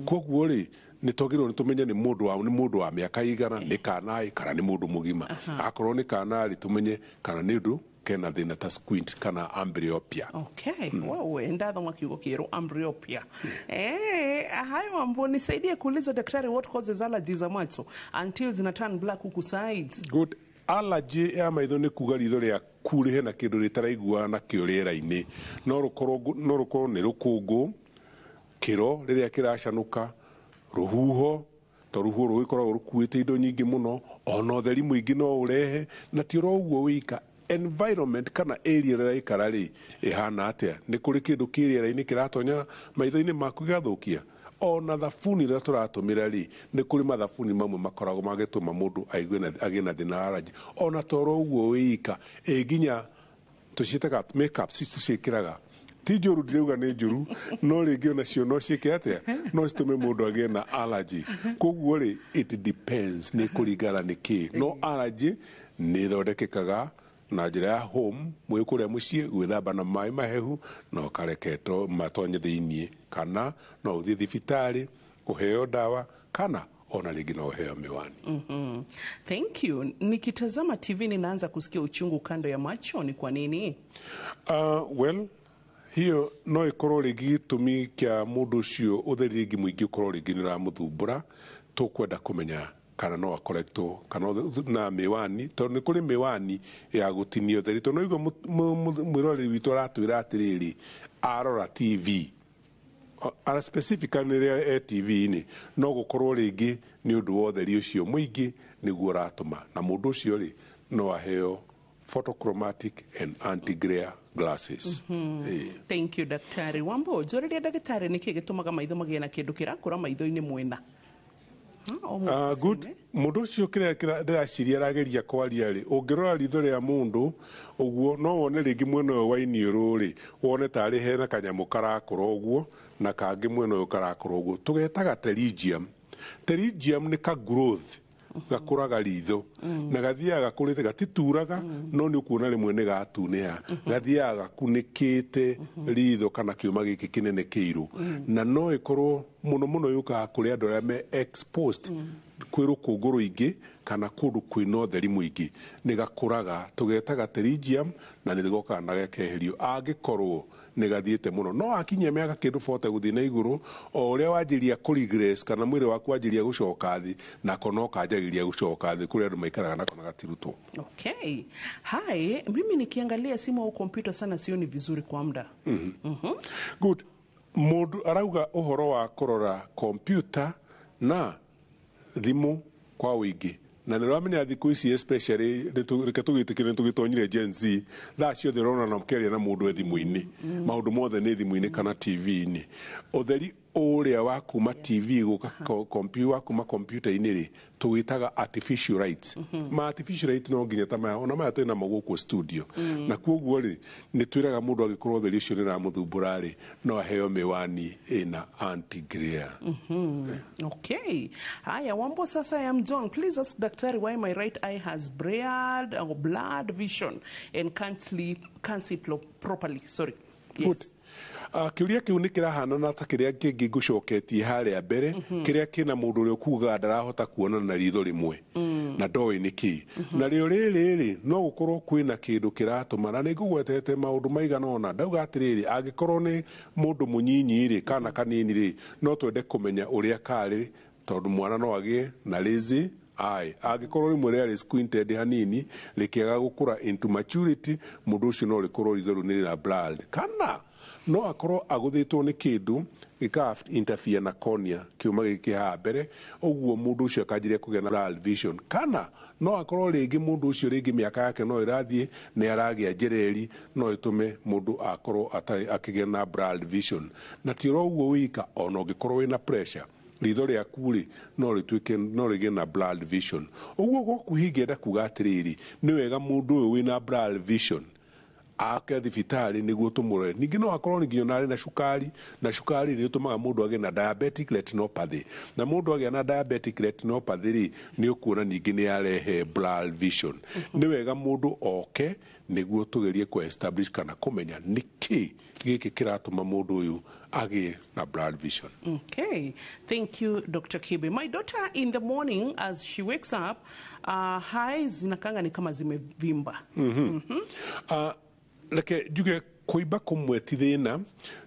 C: Koguo rĩ, nĩ twagĩrĩirwo nĩ tũmenye nĩ mũndũ wa mĩaka igana, nĩ kana ĩ kana nĩ mũndũ mũgima. Akorwo nĩ kana rĩ, tũmenye kana nĩ ũndũ kena thĩna ta squint kana amblyopia.
B: Okay. Wewe ndathoma kiugo kieru, amblyopia. Hayo mambo, nisaidie kuuliza daktari, what causes allergies za macho until zina turn black huku sides?
C: Good. Allergy ya maitho nĩ kuga ritho rĩaku rĩ hena kĩndũ rĩtaraiguana nakĩo rĩera-inĩ. No rũkorwo nĩ rũkũngũ, kĩro rĩrĩa kĩracanũka, rũhuho, to rũhuho rũgĩkoragwo rũkuĩte indo nyingĩ mũno, ona ũtheri mũingĩ no ũrehe. Na ti oro ũguo wika, environment kana area ĩrĩa ĩraikara rĩ, ĩhana atĩa, nĩ kũrĩ kĩndũ kĩ rĩera-inĩ kĩratonya maitho-inĩ maku gĩgathũkia. Ona thabuni ĩrĩa tũratũmĩra rĩ, nĩ kũrĩ mathabuni mamwe makoragwo magĩtũma mũndũ aigue na agĩe na thĩna wa allergy. Ona toro ũguo wĩika, ĩ nginya tũciĩtaga makeup tũciĩkĩraga, ti njũru, ndirauga nĩ njũru, no rĩngĩ onacio no ciĩke atĩa, no citũme mũndũ agĩe na allergy. Koguo rĩ, it depends, nĩ kũringana nĩ kĩ, no allergy nĩ ĩthondekekaga. Na njĩra ya home mwĩ kũrĩa mũciĩ, gwĩthamba na maĩ mahehu na ũkareke matonye thĩiniĩ, kana no ũthiĩ thibitarĩ ũheo ndawa, kana ona rĩngĩ no ũheo miwani.
B: Thank you. Nikitazama TV ninaanza kusikia uchungu kando ya macho, ni kwa nini?
C: Well, hiyo no ĩkorwo rĩngĩ gĩtũmi kĩa mũndũ ũcio ũtheri rĩngĩ mũingĩ ũkorwo rĩngĩ nĩ ũramũthumbũra. Tũkwenda kũmenya kana no akoretwo kana na mĩwani, tondũ nĩ kũrĩ mĩwani ya gũtinia ũtheri, tondũ no igua mwĩroreri witũ aratwĩra atĩrĩrĩ, arora TV ara specifically rĩrĩa e TV-inĩ, no gũkorwo rĩngĩ nĩ ũndũ wa ũtheri ũcio mũingĩ nĩguo ũratũma, na mũndũ ũcio rĩ no aheo photochromatic and anti-glare glasses.
B: Thank you, Daktari Wambo. Njũrĩria ndagĩtarĩ, nĩkĩ gĩtũmaga maitho magĩe na kĩndũ kĩrakũra maitho-inĩ mwena?
C: Good. Mũndũ ũcio kĩrĩa ndĩraciria arageria kwaria rĩ, ũngĩrora ritho rĩa mũndũ ũguo no wone rĩngĩ mwena ũyũ wa iniũrũ rĩ, wone tarĩ hena kanyamũ karakũra ũguo na kangĩ mwena ũyũ karakũra ũguo, tũgetaga pterygium. Pterygium nĩ ka growth gakũraga ritho na gathiaga gakũrĩte, gatituraga, no nĩ ũkuona rĩmwe nĩ gatunĩha, gathiaga gakunĩkĩte ritho kana kĩũma gĩkĩ kĩnene kĩirũ, na no ĩkorwo mũno mũno yũkaga kũrĩ andũ arĩa me exposed kwĩ rũkũngũ rũingĩ kana kũndũ kwĩna ũtheri mũingĩ, nĩ gakũraga, tũgetaga pterygium, na nĩ gokaga na gakeherio angĩkorwo nĩ gathiĩte mũno. No akinyia mĩaka kĩndũ 40 gũthiĩ na igũrũ, o ũrĩa wanjĩria kũ regress kana mwĩrĩ waku wanjĩria gũcoka thĩ, nako no kanjagĩria gũcoka thĩ, kũrĩ andũ maikaraga nako na gatirutwo.
B: Okay. Hi, mimi nikiangalia simu au kompyuta sana sioni vizuri kwa muda.
C: Good. Mũndũ arauga ũhoro wa kũrora kompyuta na thimũ kwa ũingĩ, na nĩ ũramenya thikũ ici especially reke tũgĩtĩkĩre tũgĩtonyire Gen Z, thaa ciothe ũrona na ũkĩaria na mũndũ e thimũ-inĩ, maũndũ mothe nĩ thimũ-inĩ kana TV-inĩ. Ũtheri ũrĩa wa kuma TV gũka wa kuma kompyuta-inĩ rĩ, tũwĩtaga artificial light. Ma artificial light no nginya ta maya, ona maya twĩ namo gũkũ studio. Na koguo rĩ, nĩ twĩraga mũndũ angĩkorwo ũtheri ũcio nĩ ũramũthumbũra rĩ, no aheo mĩwani ĩna anti-glare.
B: Okay. Haya, Wambo, sasa I am John. Please ask Daktari why my right eye has blurred or blurred vision and can't sleep, can't see properly. Sorry. Yes.
C: Good. Kĩũria kĩu nĩ kĩrahanana ta kĩrĩa kĩngĩ ngũcoketie harĩa mbere, kĩrĩa kĩna mũndũ ũrĩa ũkugaga ndarahota kuona na ritho rĩmwe na ndoĩ nĩ kĩ. Narĩo rĩrĩ rĩ, no gũkorwo kwĩna kĩndũ kĩratũma, na nĩ ngũgwetete maũndũ maigana ũna. Ndauga atĩrĩrĩ, angĩkorwo nĩ mũndũ mũnyinyi rĩ, kana kanini rĩ, no twende kũmenya ũrĩa karĩ, tondũ mwana no agĩe na lazy eye. Angĩkorwo rĩmwe rĩarĩ squinted hanini rĩkĩaga gũkũra into maturity, mũndũ ũcio no rĩkorwo ritho rĩu nĩ rĩna blurred, kana no akorwo agũthĩtwo nĩ kĩndũ gĩka interfere na cornea, kĩũma gĩkĩ haha mbere, ũguo mũndũ ũcio akanjĩrĩria kũgĩa na blurred vision. Kana no akorwo rĩngĩ mũndũ ũcio rĩngĩ mĩaka yake no ĩrathiĩ, nĩ aragĩa njereri, no ĩtũme mũndũ akorwo atarĩ akĩgĩa na blurred vision. Na ti oro ũguo wika, ona ũngĩkorwo wĩna pressure, ritho rĩaku rĩ no rĩtuĩke no rĩgĩe na blurred vision. Ũguo gwakuhĩ ingĩenda kuga atĩrĩrĩ, nĩ wega mũndũ ũyũ wĩna blurred vision ake thibitarĩ nĩguo tũmũrore. Ningĩ no akorwo nginya ona arĩ na cukari, na cukari nĩ ũtũmaga mũndũ agĩe na diabetic retinopathy, na mũndũ agĩa na diabetic retinopathy rĩ, nĩ ũkuona ningĩ nĩ arehe blurred vision. Nĩ wega mũndũ oke nĩguo tũgerie kũ establish kana kũmenya nĩkĩ gĩkĩ kĩratũma mũndũ ũyũ agĩe na blurred vision.
B: Okay, thank you, Dr. Kibe. My daughter in the morning as she wakes up, her eyes zinakanga ni kama zimevimba.
C: Reke njuge kũimba kũmwe ti thĩna,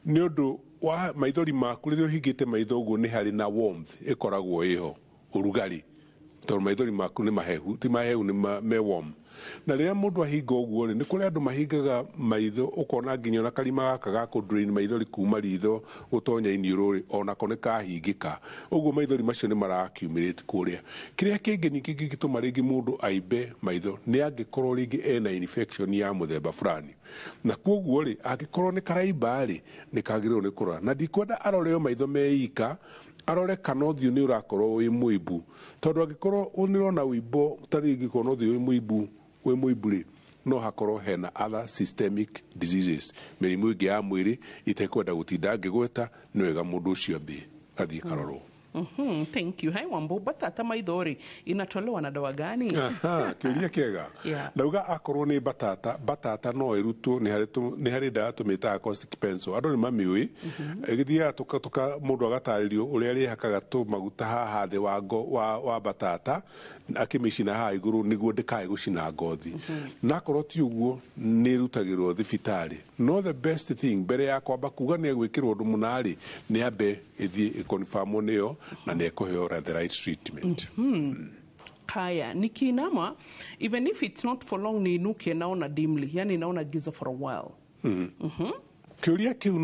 C: nĩ ũndũ wa maithori maku rĩrĩa ũhingĩte maitho ũguo nĩ harĩ na warmth ĩkoragwo ĩho, ũrugarĩ, tondũ maithori maku nĩ mahehu, ti mahehu, nĩ me warm. Na rĩrĩa mũndũ ahinga ũguo rĩ, nĩ kũrĩ andũ mahingaga maitho ũkona nginya ona karima gaka ga kũ drain maithori kuma ritho gũtonya iniũrũ rĩ, onako nĩ kahingĩka, ũguo maithori macio nĩ mara accumulate kũrĩa. Kĩrĩa kĩngĩ ningĩ kĩngĩtũma rĩngĩ mũndũ aimbe maitho nĩ angĩkorwo rĩngĩ ena infection ya mũthemba fulani, na koguo rĩ, angĩkorwo nĩ karaimba rĩ, nĩ kagĩrĩirwo nĩ kũrora. Na ndikwenda arore o maitho meika, arore kana ũthiũ nĩ ũrakorwo wĩ mũimbu, tondũ angĩkorwo nĩ ũrona ũimbo ta rĩngĩ korwo ũthiũ wĩ mũimbu rĩ, no hakorwo hena other systemic diseases, mĩrimũ ĩngĩ ya mwĩrĩ itekwenda gũtinda ngĩgweta, nĩ wega mũndũ ũcio athiĩ karorwo.
B: Thank you. Hai Wambo, batata maithori inatolewa na dawa gani?
C: Aha, kĩũria kĩega. Ndauga akorwo nĩ batata, batata no ĩrutwo nĩ harĩ ndawa tũmĩtaga caustic pencil. Andũ nĩ mamĩũĩ. Ĩgĩthiaga tũka mũndũ agatarĩrio ũrĩa rĩhakaga tũmaguta haha thĩ wa batata akĩmĩcina haha igũrũ nĩguo ndĩkae gũcina ngothi. Na akorwo ti ũguo nĩ ĩrutagĩrwo thibitarĩ. No the best thing mbere ya kwamba kuga nĩ egwĩkĩrwo ũndũ mũna rĩ, nĩ ambe ĩthiĩ ĩkonfirmwo nĩyo na nĩ ekũheo the right treatment.
B: Haya, nikiinama even if it's not for long niinuke naona dimly, yani naona giza for a while.
C: Kĩũria kĩu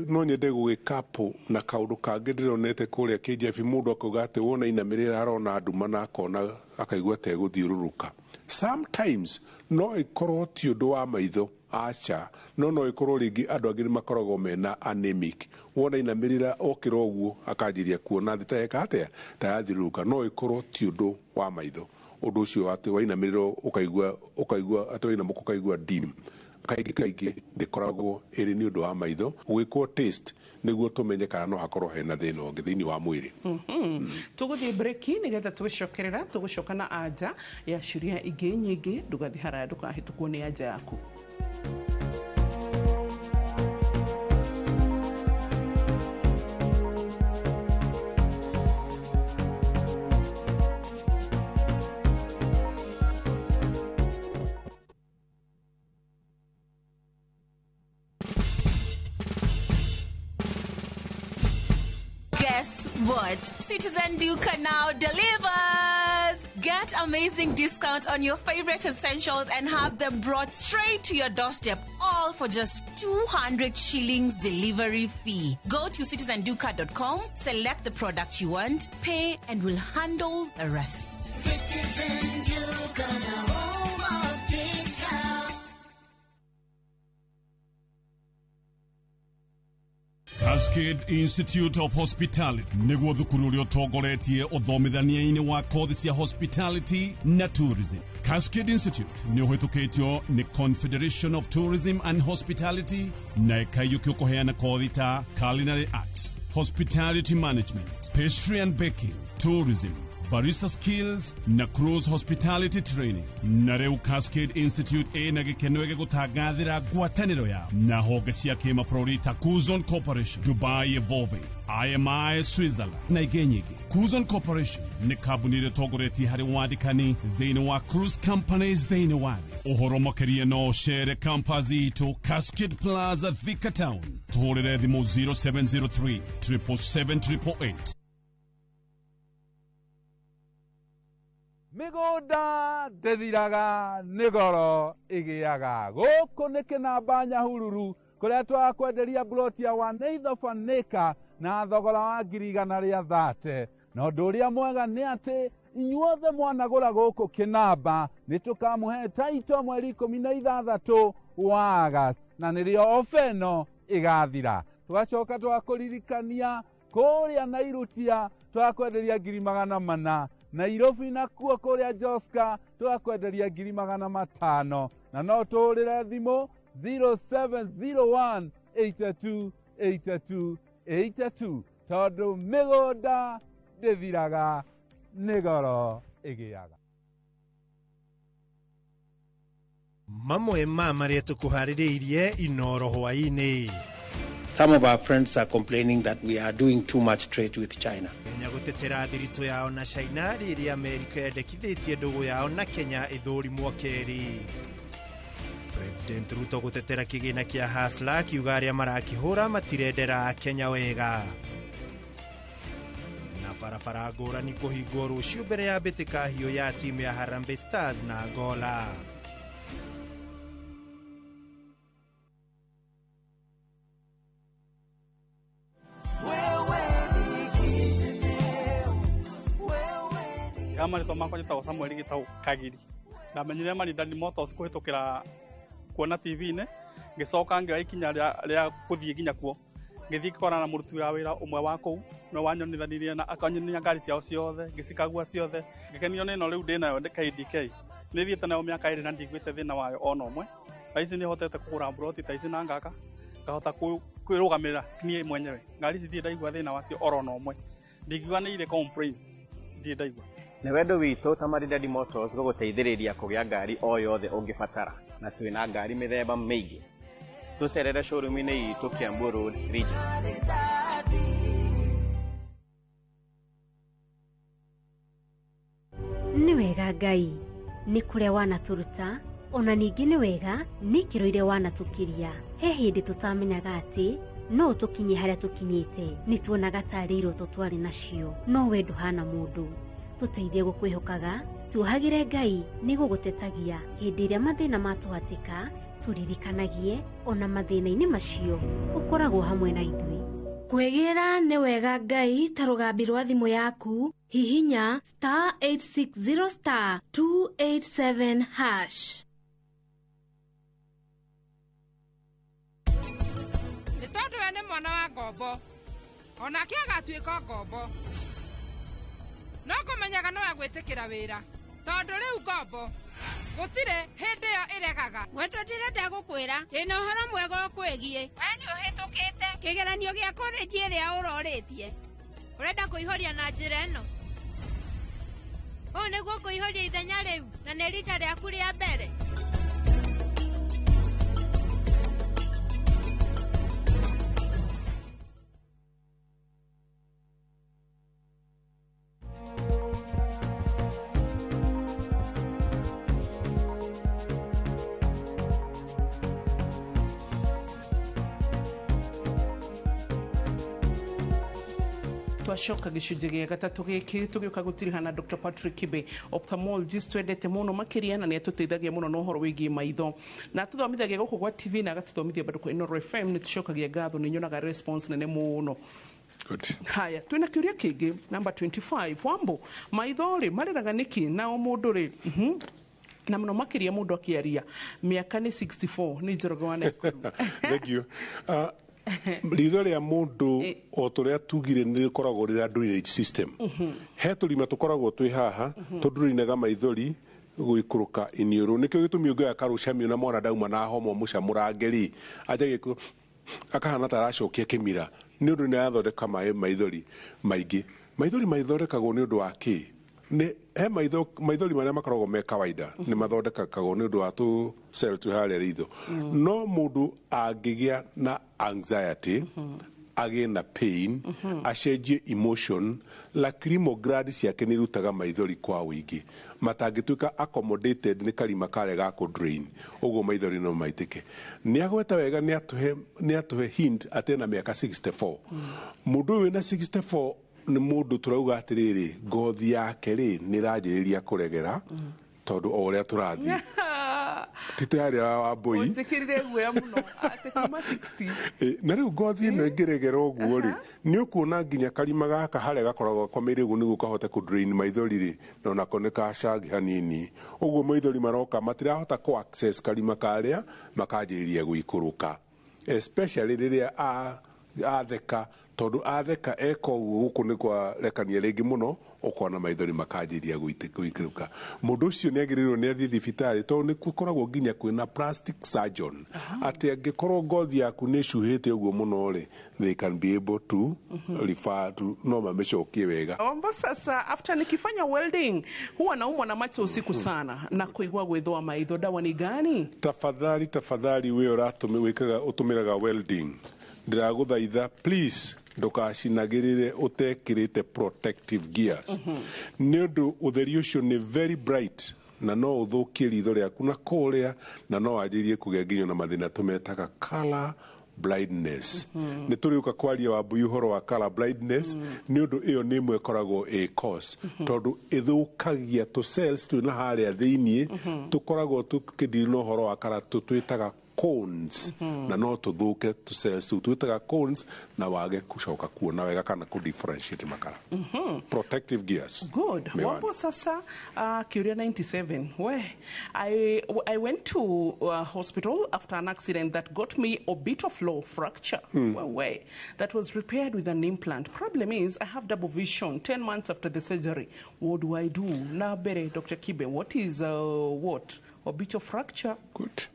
C: no nyende gũgĩkapo na kaũndũ kangĩ ndĩronete kũrĩa KJF mũndũ akauga atĩ wona inamĩrĩra arona nduma na akona akaigua ta egũthiũrũrũka. Sometimes no ĩkorwo ti ũndũ wa maitho, aca, no ĩkorwo rĩngĩ andũ angĩ nĩ makoragwo mena anemic. Wona inamĩrĩra okĩra ũguo akanjĩria kuona thĩ ta yeka atĩa, ta yathiũrũrũka. No ĩkorwo ti ũndũ wa maitho. Ũndũ ũcio atĩ wainamĩrĩra ũkaigua atĩ wainamũka ũkaigua dim. Kaingĩ kaingĩ ndĩkoragwo ĩrĩ nĩ ũndũ wa maitho. Gwĩkwo test nĩguo tũmenye kana no hakorwo hena thĩna ũngĩ thĩinĩ wa mwĩrĩ.
B: Tũgũthiĩ breki nĩgetha twĩcokerera, tũgũcoka na anja ya ciũria ingĩ nyingĩ. Ndũgathiĩ haraya, ndũkahĩtũkwo nĩ anja yaku.
J: Guess what? Citizen Duka now delivers! Get amazing discount on your favorite essentials and have them brought straight to your doorstep, all for just 200 shillings delivery fee. Go to citizenduka.com, select the product you want, pay, and we'll handle the rest.
G: Citizen Duka, the home of discount.
N: Cascade Institute of Hospitality nĩguo thukuru ũrĩa ũtongoretie ũthomithania-inĩ wa kothi cia hospitality na tourism. Cascade Institute nĩ ũhĩtũkĩtio nĩ Confederation of Tourism and Hospitality na ĩkaiyũkio kũheana kothi ta culinary arts, hospitality management, pastry and baking, tourism, barista skills na cruise hospitality training. Na rĩu Cascade Institute ĩna gĩkeno gĩgũtangathĩra ngwatanĩro yao na honge cia kĩmabũrũri ta Kuzon Corporation, Dubai Evolving, IMI Switzerland na ingĩ nyingĩ. Kuzon Corporation nĩ kambuni ĩrĩa ĩtongoretie harĩ wandĩkani thĩinĩ wa cruise companies thĩinĩ wa thĩ. Ũhoro makĩria no ũcere campus itũ Cascade Plaza, Thika Town. Tũhũrĩre thimũ 0703 777 888.
S: Mĩgũnda ndĩthiraga nĩ goro ĩgĩaga. Gũkũ nĩ kĩnamba Nyahururu kũrĩa twakwenderia ploti ya 1/8 of an acre na thogora wa 130,000. Na ũndũ ũrĩa mwega nĩ atĩ inyuothe mwanagũra gũkũ kĩnamba nĩ tũkamũhe taito mweri 16 wa August, na nĩrĩo ofa ĩno ĩgathira. Tũgacoka twakũririkania kũrĩa Nairutia twakwenderia 400,000, Nairobi nakuo kũrĩa Joska twakwenderia 500,000, na no tũhũrĩre thimũ 0701 82 82 82 tondũ mĩgũnda ndĩthiraga nĩ goro ĩgĩaga.
O: Mamwe ma marĩa tũkũharĩrĩirie Inoro hwaĩ-inĩ.
T: Some of our friends are complaining that we are doing too much trade with China.
O: Kenya gũtetera thiritũ yao na China rĩrĩa Amerika yendekithĩtie ndũgũ yao na Kenya ĩthũrimwo kerĩ. President Ruto gũtetera kĩgĩna kĩa Hustler akiuga arĩa marakĩhũra matirendera Kenya wega. Na barabara ngũrani kũhingwo rũciũ mbere ya mbĩtĩka hiũ ya timu ya Harambee Stars na Angola.
U: Marĩtwa makwa njĩtagwo Samuel Gĩtaũ Kagiri. Ndamenyire Maridadi Motors kũhĩtũkĩra kuona TV-inĩ, ngĩcoka ngĩoya ikinya rĩa gũthiĩ nginya kuo. Ngĩthiĩ ngĩkorana na mũruti wa wĩra ũmwe wa kũu, nĩwe wanyonithanirie na akanyonia ngari ciao ciothe, ngĩcikagua ciothe. Ngĩkenio nĩ ĩno rĩu ndĩnayo KDK. Nĩ thiĩte nayo mĩaka 2 na ndiguĩte thĩna wayo ona ũmwe. Thaa ici nĩ hotete kũgũra mburoti ta ici na ngaka, ngahota kwĩrũgamĩrĩra niĩ mwenyewe. Ngari ici ndirĩ ndaigua thĩna wacio oro ona ũmwe. Ndingiuga nĩ irĩ complain, ndirĩ ndaigua.
A: Nĩ wendo witũ ta Maridadi Motors gũgũteithĩrĩria kũgĩa ngari o yothe ũngĩbatara, na twĩna ngari mĩthemba mĩingĩ. Tũcerere showroom-inĩ itũ Kiambu Road, Region.
V: Nĩ wega Ngai nĩ kũrĩa wanatũruta, ona ningĩ nĩ wega nĩ ikĩro iria wanatũkiria. He hĩndĩ tũtamenyaga atĩ no tũkinye harĩa tũkinyĩte, nĩ tuonaga tarĩ iroto twarĩ nacio, no we ndũhana mũndũ. Tũteithie gũkwĩhokaga, tuohagĩre Ngai nĩ gũgũtetagia hĩndĩ ĩrĩa mathĩna matũhatĩka, tũririkanagie ona mathĩna-inĩ macio ũkoragwo hamwe na ithuĩ.
F: Kwĩgĩra nĩ wega Ngai ta rũgambi rwa thimũ yaku, hihinya star 860 star 287 hash.
W: Nĩ tondũ we nĩ mwana wa ngombo, onake agatuĩka ngombo, no kũmenyaga no agwĩtĩkĩra wĩra, tondũ rĩu ngombo gũtirĩ hĩndĩ ĩyo ĩregaga.
Q: Wendo ndĩrenda gũkwĩra ndĩna ũhoro mwega ũkwĩgiĩ. We nĩ ũhĩtũkĩte kĩgeranio gĩa kũrĩnji ĩrĩa ũrorĩtie.
X: Ũrenda kũihũria na njĩra ĩno? Ũũ nĩguo kũihũria ithenya rĩu, na nĩ rita rĩaku rĩa mbere.
B: Twacoka gĩcunjĩ gĩa gatatũ gĩkĩ tũgĩũka gũtirihana Dr. Patrick Kibe, ophthalmologist twendete mũno makĩria, na nĩ atũteithagia mũno na ũhoro wĩgiĩ maitho, na atũthomithagia gũkũ gwa TV na agatũthomithia bado kwa Inooro FM. Nĩ tũcokagia ngatho, nĩ nyonaga response nene mũno.
C: Good.
B: Haya, twĩna kĩũria kĩngĩ number 25. Wambo, maitho rĩ marĩraga nĩkĩ nao mũndũ rĩ na mũno makĩria mũndũ akĩaria mĩaka nĩ 64 nĩ Njoroge wa Nakuru.
C: Thank you. Ritho rĩa mũndũ o tũrĩa tugire nĩ rĩkoragwo rĩra drainage system. He tũrima tũkoragwo twĩ haha tũndurinaga maithori gũikũrũka iniũrũ, nĩkĩo gĩtũmi ũngĩoya karũcamio na mwana ndauma na homa mũcamũrange rĩ anjagie akahana ta aracokia kĩmira, nĩ ũndũ nĩ arathondeka maĩ maithori maingĩ. Maithori maithondekagwo nĩ ũndũ wa kĩ? Nĩ he maithori marĩa makoragwo me kawaida nĩ mathondekagwo nĩ ũndũ wa tũ cell twĩ harĩa ritho. No mũndũ angĩgĩa na anxiety, agĩe na pain, acenjie emotion, lacrimal gland ciake nĩ irutaga maithori kwa ũingĩ matangĩtuĩka accommodated nĩ karima karĩa ga kũ drain, ũguo maithori no maitĩke. Nĩ agweta wega, nĩ atũhe hint atĩ ena mĩaka 64. Mũndũ ũyũ wĩna 64 nĩ mũndũ tũrauga atĩrĩrĩ, ngothi yake rĩ nĩ ĩranjĩrĩria kũregera tondũ o ũrĩa tũrathiĩ tite harĩa wa mbũi
B: Ũnjĩkĩrire guoya mũno atĩ kuma 60.
C: Na rĩu ngothi ĩno ĩngĩregera ũguo rĩ, nĩ ũkuona nginya karima gaka harĩa gakoragwo gakomeire ũguo nĩguo kahote kũ drain maithori rĩ, na onako nĩ kacangi hanini, ũguo maithori maroka matirahota kũ access karima karĩa, makanjĩrĩria gũikũrũka, especially rĩrĩa atheka, tondũ atheka eka ũguo gũkũ nĩ kwarekania rĩngĩ mũno, ũkona maithori makanjĩrĩria gũikũrũka. Mũndũ ũcio nĩ agĩrĩirwo nĩ athiĩ thibitarĩ, tondũ nĩ gũkoragwo nginya kwĩna plastic surgeon, atĩ angĩkorwo ngothi yaku nĩ ĩcuhĩte ũguo mũno rĩ, they can be able to refer to, no mamĩcokie wega.
B: Ombo sasa, after nikifanya welding huwa naumwa na macho usiku sana na kuigua gwĩthũa maitho, dawa ni gani?
C: Tafadhali, tafadhali we ũratũmĩkaga ũtũmĩraga welding, ndĩragũthaitha please ndũkacinagĩrĩre ũtekĩrĩte protective gears, nĩ ũndũ ũtheri ũcio nĩ very bright na no ũthũkie ritho rĩaku na kũrĩa, na no wanjĩrĩrie kũgĩa nginya na mathĩna tũmetaga color blindness. Nĩ tũrĩũka kwaria Wambui ũhoro wa color blindness, nĩ ũndũ ĩyo nĩ ĩmwe ĩkoragwo ĩ cause, tondũ ĩthũkagia tũ cells twĩna harĩa thĩiniĩ tũkoragwo tũkĩdeal na ũhoro wa color, tũtwĩtaga cones, na no tũthũke tũ cells tũu twĩtaga cones na wage gũcoka kuona wega kana kũ differentiate makara. Protective gears.
B: Good.
C: Miwani.
B: Wambo sasa, Curia 97. Where I went to hospital after an accident that got me orbital fracture. Where that was repaired with an implant. Problem is I have double vision 10 months after the surgery. What do I do? Now, Bere, Dr. Kibe, what is what? Orbital fracture?
C: Good.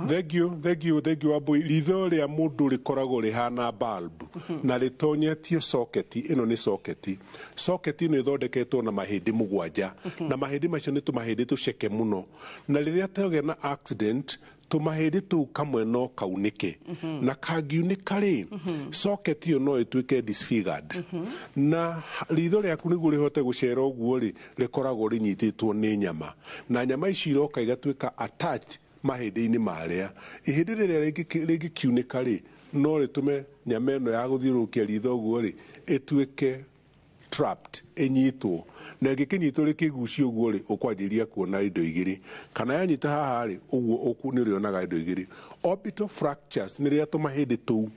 C: Thank you, thank you, thank you, Wambui. Ritho rĩa mũndũ rĩkoragwo rĩhana bulb na rĩtonyetio socket. Ĩno nĩ socket. Socket ĩno ĩthondeketwo na mahĩndĩ 7, na mahĩndĩ macio nĩ tũmahĩndĩ tũceke mũno, na rĩrĩa twagĩa na accident, tũmahĩndĩ tũu kamwe no kaunĩke, na kangiunĩka rĩ, socket ĩyo no ĩtuĩke disfigured, na ritho rĩaku nĩguo rĩhote gũcera ũguo rĩ, rĩkoragwo rĩnyitĩtwo nĩ nyama, na nyama ici iroka igatuĩka attached mahĩndĩ-inĩ marĩa. Ihĩndĩ rĩrĩa rĩngĩkiunĩka rĩ, no rĩtũme nyama ĩno ya gũthiũrũrũkia ritho ũguo rĩ, ĩtuĩke trapped, ĩnyitwo, na ĩngĩkĩnyitwo rĩkĩgucio ũguo rĩ, ũkwanjĩrĩria kuona indo igĩrĩ, kana yanyita haha rĩ, ũguo nĩ ũrĩonaga indo igĩrĩ. Orbital fractures nĩ rĩrĩa tũmahĩndĩ tũu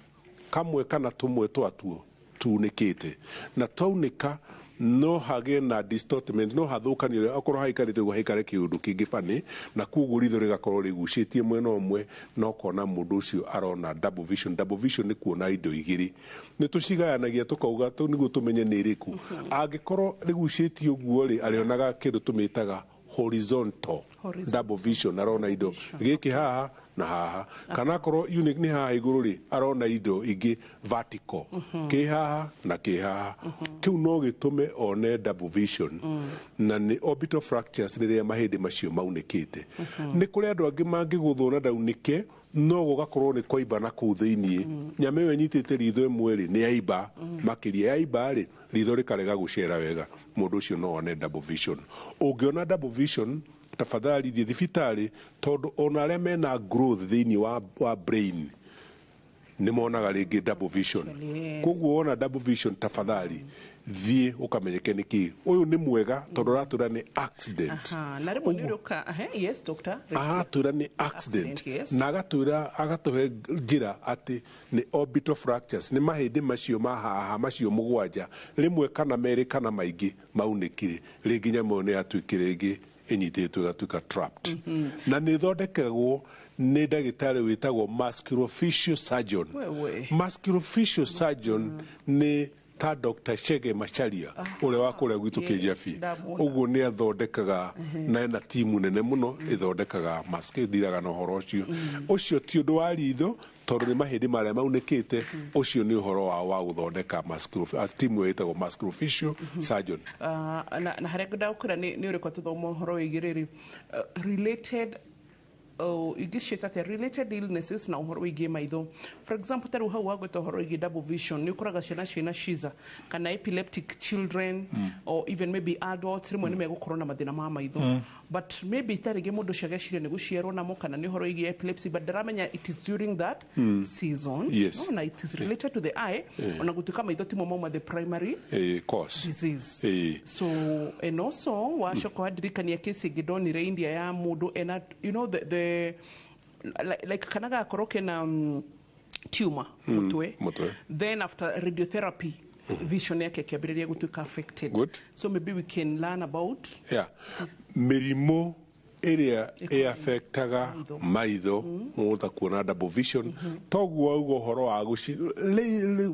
C: kamwe kana tũmwe twatuo tunĩkĩte, na twaunĩka no hagĩe na distortment, no hathũkanio, okorwo haikarĩte ũguo haikare kĩũndũ kĩngĩ bani, na koguo ritho rĩgakorwo rĩgucĩtie mwena ũmwe, na ũkona mũndũ ũcio arona double vision. Double vision nĩ kuona indo igĩrĩ. Nĩ tũcigayanagia tũkauga nĩguo tũmenye nĩ ĩrĩkũ. Angĩkorwo rĩgucĩtie ũguo rĩ, arĩonaga kĩndũ tũmĩtaga horizontal double vision, arona indo gĩkĩ haha na haha, kana akorwo unique nĩ haha igũrũ rĩ, arona indo ingĩ vertical, kĩ haha na kĩ haha. Kĩu no gĩtũme one double vision, na nĩ orbital fractures, rĩrĩa mahĩndĩ macio maunĩkĩte. Nĩ kũrĩ andũ angĩ mangĩgũthwo na ndaunĩke, no gũgakorwo nĩ kwaimba na kũu thĩiniĩ. Nyama ĩyo ĩnyitĩte ritho ĩmwe rĩ, nĩ yaimba makĩria. Yaimba rĩ, ritho rĩkarega gũcera wega, mũndũ ũcio no one double vision. Ũngĩona double vision, tafadhali thiĩ thibitarĩ, tondũ ona arĩa mena growth thĩiniĩ wa brain nĩ monaga rĩngĩ double vision. Koguo wona double vision, tafadhali thiĩ ũkamenyeke nĩ kĩ. Ũyũ nĩ mwega tondũ ũratwĩra nĩ accident.
B: Aha, na rĩmwe nĩ ũrĩũka. Yes, doctor.
C: Aratwĩra nĩ accident, na agatwĩra, agatũhe njĩra atĩ nĩ orbital fractures, nĩ mahĩndĩ macio ma haha macio 7, rĩmwe kana merĩ kana maingĩ maunĩkire, rĩngĩ nyama ĩyo nĩ yatuĩkire rĩngĩ ĩnyitĩtwo ĩgatuĩka trapped, na nĩ ĩthondekagwo nĩ ndagĩtarĩ wĩtagwo musculofacial surgeon.
B: Wewe.
C: Musculofacial surgeon nĩ ta Dr. Chege Macharia ũrĩa wa kũrĩa gwitũ Kĩnjabi.
B: Ndamuona.
C: Ũguo nĩ athondekaga, na ena timu nene mũno ĩthondekaga mask, ĩthiraga na ũhoro ũcio. Ũcio ti ũndũ wa ritho, tondũ nĩ mahĩndĩ marĩa maunĩkĩte. Ũcio nĩ ũhoro wao wa gũthondeka timu ĩyo ĩtagwo musculofacial surgeon.
B: Na harĩa ngwendaga nĩ ũrĩkũ tũthoma ũhoro wĩgiĩ rĩrĩ, related, ingĩciĩta atĩa, related illnesses na ũhoro wĩgiĩ maitho? For example, ta rĩu hau wagweta ũhoro wĩgiĩ double vision, nĩ ũkoraga ciana ciĩna shiza kana epileptic children or even maybe adults, rĩmwe nĩ megũkorwo na mathĩna ma maitho, but maybe ta rĩngĩ mũndũ ũcio ageciria nĩ gũciarwo namo kana nĩ ũhoro wĩgiĩ epilepsy, but ndaramenya it is during that season. No, na it is related to the eye, ona gũtuĩka maitho timo mauma the primary
C: cause
B: disease. So and also wacoka wandirikania kesi ĩngĩ ndonire India ya mũndũ ena the like kana gakorwo kena tumor mũtwe.
C: Mũtwe.
B: Then after radiotherapy, vision yake ĩkĩambĩrĩria gũtuĩka affected.
C: Good.
B: So maybe we can learn about
C: Yeah. Mĩrimũ ĩrĩa ĩafektaga maitho, mũgũta kuona double vision, toguo wauga ũhoro wa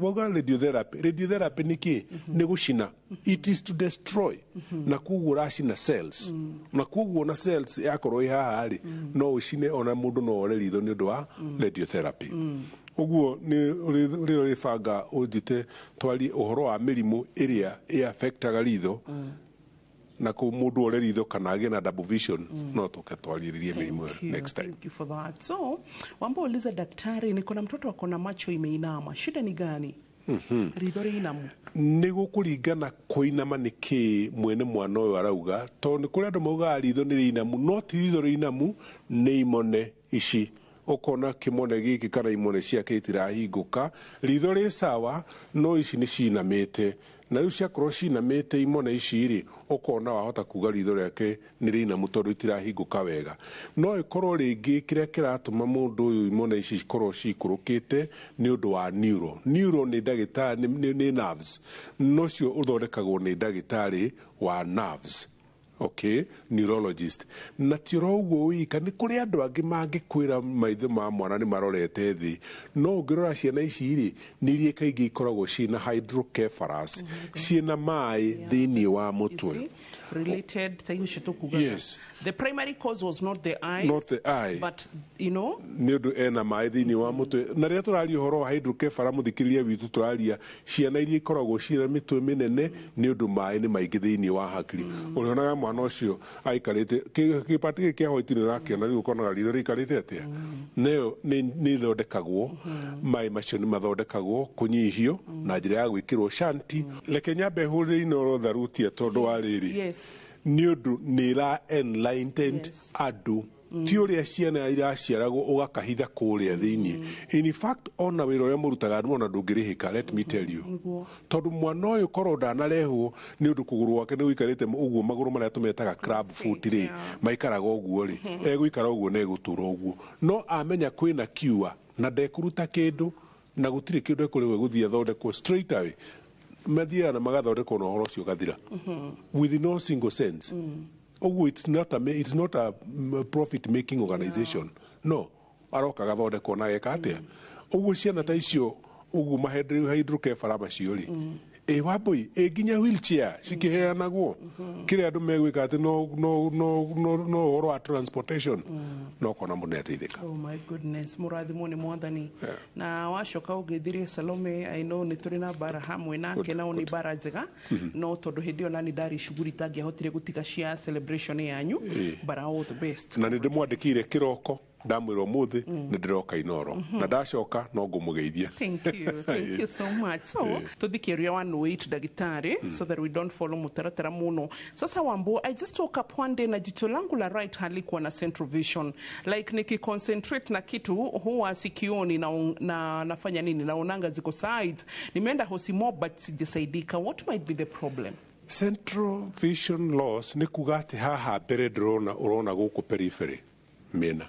C: wauga radiotherapy. Radiotherapy nĩ kĩ? Nĩ gũcina. It is to destroy, na koguo ũracina cells, na koguo na cells yakorwo ĩ haha rĩ, no ũcine, ona mũndũ no ore ritho nĩ ũndũ wa radiotherapy. Ũguo nĩ rĩrĩa rĩbanga ũnjĩte twarie ũhoro wa mĩrimũ ĩrĩa ĩafektaga ritho, na kũ mũndũ ore ritho kana agĩe na double vision, no tũke twarĩrĩrie mĩrimũ ĩyo
B: Thank you.
C: next time.
B: Thank you for that. So, wamba uliza daktari, niko na mtoto ako na macho imeinama. Shida ni gani? Ritho rĩinamu.
C: Nĩ gũkũringana kũinama nĩ kĩ mwene mwana ũyũ arauga, tondũ nĩ kũrĩ andũ maugaga ritho nĩ rĩinamu, no ti ritho rĩinamu, nĩ imone ici, ũkona kĩmone gĩkĩ kana imone ciake itirahingũka. Ritho rĩ sawa, no ici nĩ cinamĩte, na rĩu ciakorwo cinamĩte imone ici rĩ, ũkona wahota kuga ritho rĩake nĩ rĩinamu tondũ itirahingũka wega. No ĩkorwo rĩngĩ kĩrĩa kĩratũma mũndũ ũyũ imone ici cikorwo cikũrũkĩte nĩ ũndũ wa neuro. Neuro nĩ ndagĩtarĩ, nĩ nerves, nocio ũthondekagwo nĩ ndagĩtarĩ wa nerves, okay, neurologist. Na ti oro ũguo wika, nĩ kũrĩ andũ angĩ mangĩkwĩra maitho ma mwana nĩ marorete thĩ, no ũngĩrora ciana ici rĩ, nĩ iria kaingĩ ikoragwo ciĩna hydrocephalus, ciĩna maĩ thĩiniĩ wa mũtwe.
B: Related ta icio tũkugaga.
C: Yes.
B: The primary cause was not the eyes,
C: Not the eye.
B: but you know,
C: Nĩ ũndũ ena maĩ thĩinĩ wa mũtwe. Na rĩrĩa tũraria ũhoro wa hydrocephalus, mũthikĩrĩria witũ, tũraria ciana iria ikoragwo ciĩna mĩtwe mĩnene nĩ ũndũ maĩ nĩ maingĩ thĩinĩ wa hakiri. Ũrĩonaga mwana ũcio aikarĩte kĩpati gĩkĩ kĩa white, nĩ ũrakĩona rĩu, ũkonaga ritho rĩikarĩte atĩa. Nayo nĩ ithondekagwo, maĩ macio nĩ mathondekagwo kũnyihio na njĩra ya gwĩkĩrwo shanti. Reke nyambe hũrĩre Inooro tharutia tondũ wa rĩrĩ, nĩ ũndũ nĩ ĩra enlightened andũ, ti ũrĩa ciana iraciaragwo ũgakahitha kũrĩa thĩinĩ. In fact, ona wĩra ũrĩa mũrutaga ona ndũngĩrĩhĩka, let me tell you, tondũ mwana ũyũ korwo ndanarehwo nĩ ũndũ kũgũrũ gwake nĩ gũikarĩte ũguo, magũrũ marĩa tũmetaga club foot rĩ, maikaraga ũguo rĩ, egũikara ũguo na egũtũra ũguo. No amenya kwĩna cure na ndekũruta kĩndũ na gũtirĩ kĩndũ ekũrĩhwo, gũthiĩ athondekwo straight away, mathiaga na magathondekwo na ũhoro ũcio ũgathira with no single sense. Ũguo it's not a profit making organization, no aroka gathondekwo na geka atĩa ũguo ciana ta icio ũguo mahydrocephalus macio rĩ, ĩ Wambui, ĩ nginya wheelchair cikĩheanagwo kĩrĩa andũ megwĩka atĩ no no no no no ũhoro wa transportation, no kona mũndũ nĩateithĩka.
B: Oh my goodness, mũrathimwo nĩ Mwathani. Na wacoka ũngĩthirie Salome, I know nĩ tũrĩ na mbara hamwe nake, nao nĩ mbara njega, no tondũ hĩndĩ ĩyo nani ndarĩ cuguri itangĩahotire gũtiga cia celebration yanyu, but all the best.
C: Na nĩ ndĩmwandĩkĩire kĩroko, ndamwĩra ũmũthĩ nĩ ndĩroka Inoro, na ndacoka no ngũmũgeithia.
B: Thank you. Thank you so much. So, tuthikiria 108 daktari, so that we don't follow mutaratara muno. Sasa Wambo, I just woke up one day na jicho langu la right halikuwa na central vision. Like nikiconcentrate na kitu huwa sikioni na nafanya nini, naonanga ziko sides. Nimeenda hosi mob but sijasaidika. What might be the problem?
C: Central vision loss nĩ kuga atĩ haha mbere ndĩrona ũrona gũkũ periphery mĩena.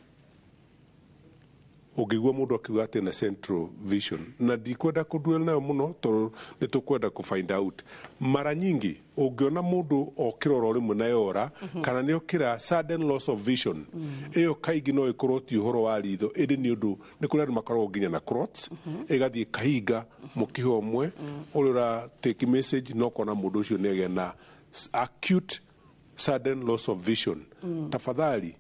C: Ũngĩigua mũndũ akiuga atĩ na central vision, na ndikwenda kũduel nayo mũno tondũ nĩ tũkwenda kũ find out. Mara nyingi ũngĩona mũndũ okĩra oro rĩmwe na yora, kana nĩ okĩra sudden loss of vision, ĩyo kaingĩ no ĩkorwo ti ũhoro wa ritho, ĩndĩ nĩ ũndũ nĩ kũrĩ andũ makoragwo nginya na clots, ĩgathiĩ kahinga mũkiha ũmwe ũrĩa ũra take message, no kona mũndũ ũcio nĩ agĩa na acute sudden loss of vision. Tafadhali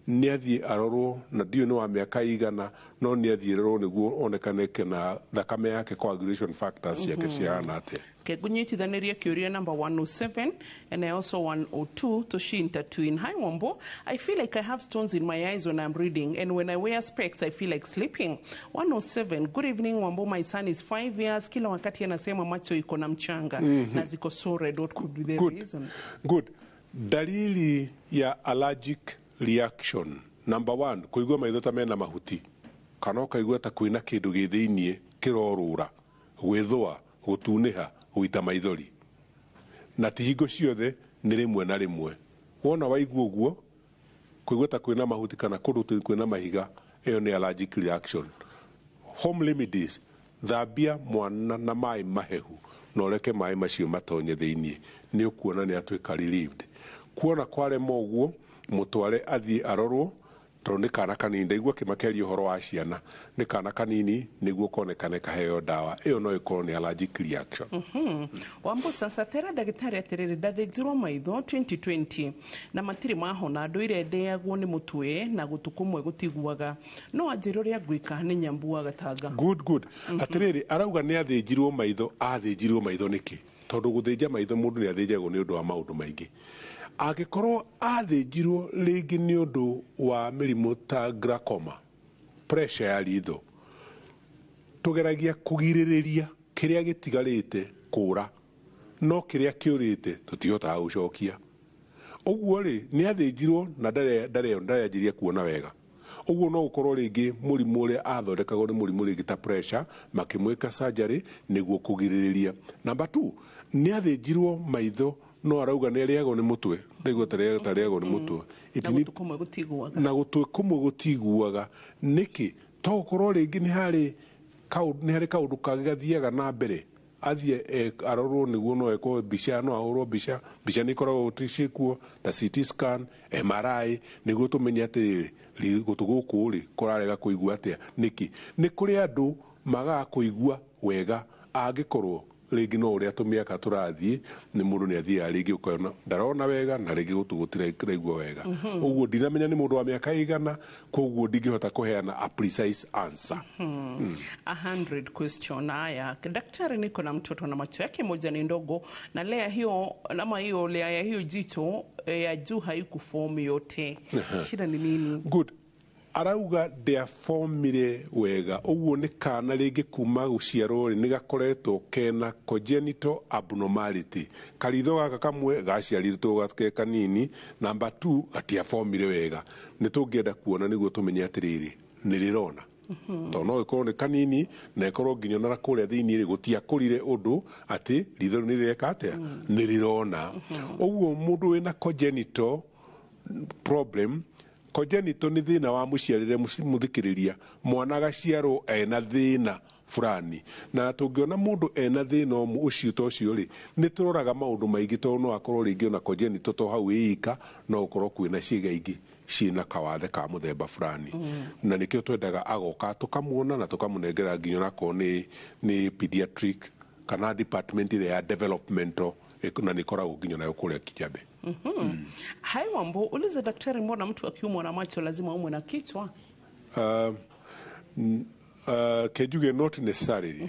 C: nĩ athiĩ arorwo, na ndiũĩ nĩ wa mĩaka igana, no nĩ athiĩ arorwo nĩguo onekane kana thakame yake coagulation factors ciake cihana atĩa.
B: Kegunyitithanirie kiuria number 107 and I also 102 to Shinta Twin. Hi Wambo, I feel like I have stones in my eyes when I'm reading, and when I wear specs I feel like sleeping. 107, good evening Wambo, my son is 5 years, kila wakati anasema macho iko na mchanga na ziko so red. What could be the
C: Good.
B: reason?
C: Good. Dalili ya allergic reaction number one, kũigua maitho ta mena mahuti, kana ũkaigua ta kwĩna kĩndũ gĩ thĩiniĩ kĩrorũra, gwĩthũa, gũtunĩha, gũita maithori, na ti hingo ciothe, nĩ rĩmwe na rĩmwe. Wona waigua ũguo, kũigua ta kwĩna mahuti kana kũndũ kwĩna mahiga, ĩyo nĩ allergic reaction. Home remedies: thambia mwana na maĩ mahehu na ũreke maĩ macio matonye thĩiniĩ, nĩ ũkuona nĩ atuĩka relieved. Kuona kwarema ũguo, mũtware athiĩ arorwo, tondũ nĩ kana kanini. Ndaigua kĩmakeria ũhoro wa ciana, nĩ kana kanini, nĩguo konekane kaheo ndawa. Ĩyo no ĩkorwo nĩ allergic reaction.
B: Wambo, sasa tera ndagĩtarĩ atĩrĩrĩ, ndathĩnjirwo maitho 2020 na matirĩ mahona, ndũire ndĩagwo nĩ mũtwe na gũtũ kũmwe gũtiguaga, no anjĩre ũrĩa ngwĩka. Nĩ Nyambu wa Gatanga.
C: Good, good. Atĩrĩrĩ, arauga nĩ athĩnjirwo maitho. Athĩnjirwo maitho nĩkĩ? Tondũ gũthĩnja maitho, mũndũ nĩ athĩnjagwo nĩ ũndũ wa maũndũ maingĩ. Angĩkorwo athĩnjirwo rĩngĩ nĩ ũndũ wa mĩrimũ ta glaucoma, pressure ya ritho, tũgeragia kũgirĩrĩria kĩrĩa gĩtigarĩte kũra, no kĩrĩa kĩũrĩte tũtihotaga gũcokia. Ũguo rĩ, nĩ athĩnjirwo na ndarĩ kuona wega, ũguo no ũkorwo rĩngĩ mũrimũ ũrĩa athondekagwo nĩ mũrimũ rĩngĩ ta pressure, makĩmwĩka surgery nĩguo kũgirĩrĩria. Number 2, nĩ athĩnjirwo maitho no arauga nĩ arĩagwo nĩ mũtwe. Ndaigua tarĩagwo nĩ mũtwe. It
B: Na gũtũ kũmwe gũtiguaga.
C: Na gũtũ kũmwe gũtiguaga nĩkĩ? To gũkorwo rĩngĩ nĩ harĩ kaũndũ kangĩ gathiaga na mbere. Athiĩ arorwo nĩguo no ekwo mbica, no ahũrwo mbica. Mbica nĩ ikoragwo ciĩkuo ta CT scan, MRI, nĩguo tũmenye atĩrĩrĩ, gũtũ gũkũ rĩ kũrarega kũigua atĩa, nĩkĩ. Nĩ kũrĩ andũ magaga kũigua wega angĩkorwo Rĩngĩ no ũrĩa tũmĩaka tũrathiĩ, nĩ mũndũ nĩ athiaga rĩngĩ ũkona ndarona wega, na rĩngĩ gũtũ gũtiraigua wega. Ũguo ndinamenya nĩ mũndũ wa mĩaka ĩigana, koguo ndingĩhota kũheana a precise answer.
B: 100 question. Haya, daktari, niko na mtoto na macho yake moja ni ndogo na layer hiyo ama hiyo layer ya hiyo jicho ya juu haikuform yote. Shida ni nini?
C: Good. Arauga ndĩaformire wega, ũguo nĩ kana rĩngĩ kuma gũciarwo rĩ, nĩ gakoretwo kena congenital abnormality. Karitho gaka kamwe gaciarirwo ke kanini, number 2 gatiaformire wega. Nĩ tũngĩenda kuona nĩguo tũmenye atĩrĩrĩ, nĩ rĩrona, tondũ no ĩkorwo nĩ kanini na ĩkorwo nginya ona kũrĩa thĩinĩ rĩ, gũtiakũrire ũndũ atĩ ritho rĩu nĩ rĩreka atĩa, nĩ rĩrona. Ũguo mũndũ wĩna congenital problem, congenital nĩ thĩna wa mũciarĩre, mũthikĩrĩria, mwana agaciarwo ena thĩna fulani. Na tũngĩona mũndũ ena thĩna ũcio ta ũcio rĩ, nĩ tũroraga maũndũ maingĩ, tondũ no akorwo rĩngĩ ona congenital to hau ĩika, no ũkorwo kwĩna ciĩga ingĩ ciĩna kawathe ka mũthemba fulani. Na nĩkĩo twendaga agoka tũkamuona na tũkamũnengera nginya onakorwo nĩ pediatric kana department ĩrĩa ya developmental, na nĩ ĩkoragwo nginya nayo kũrĩa Kijabe.
B: Hai Wambo, uliza daktari, mbona mtu akiumwa na macho lazima aumwe na kichwa?
C: Kenjuge not necessarily.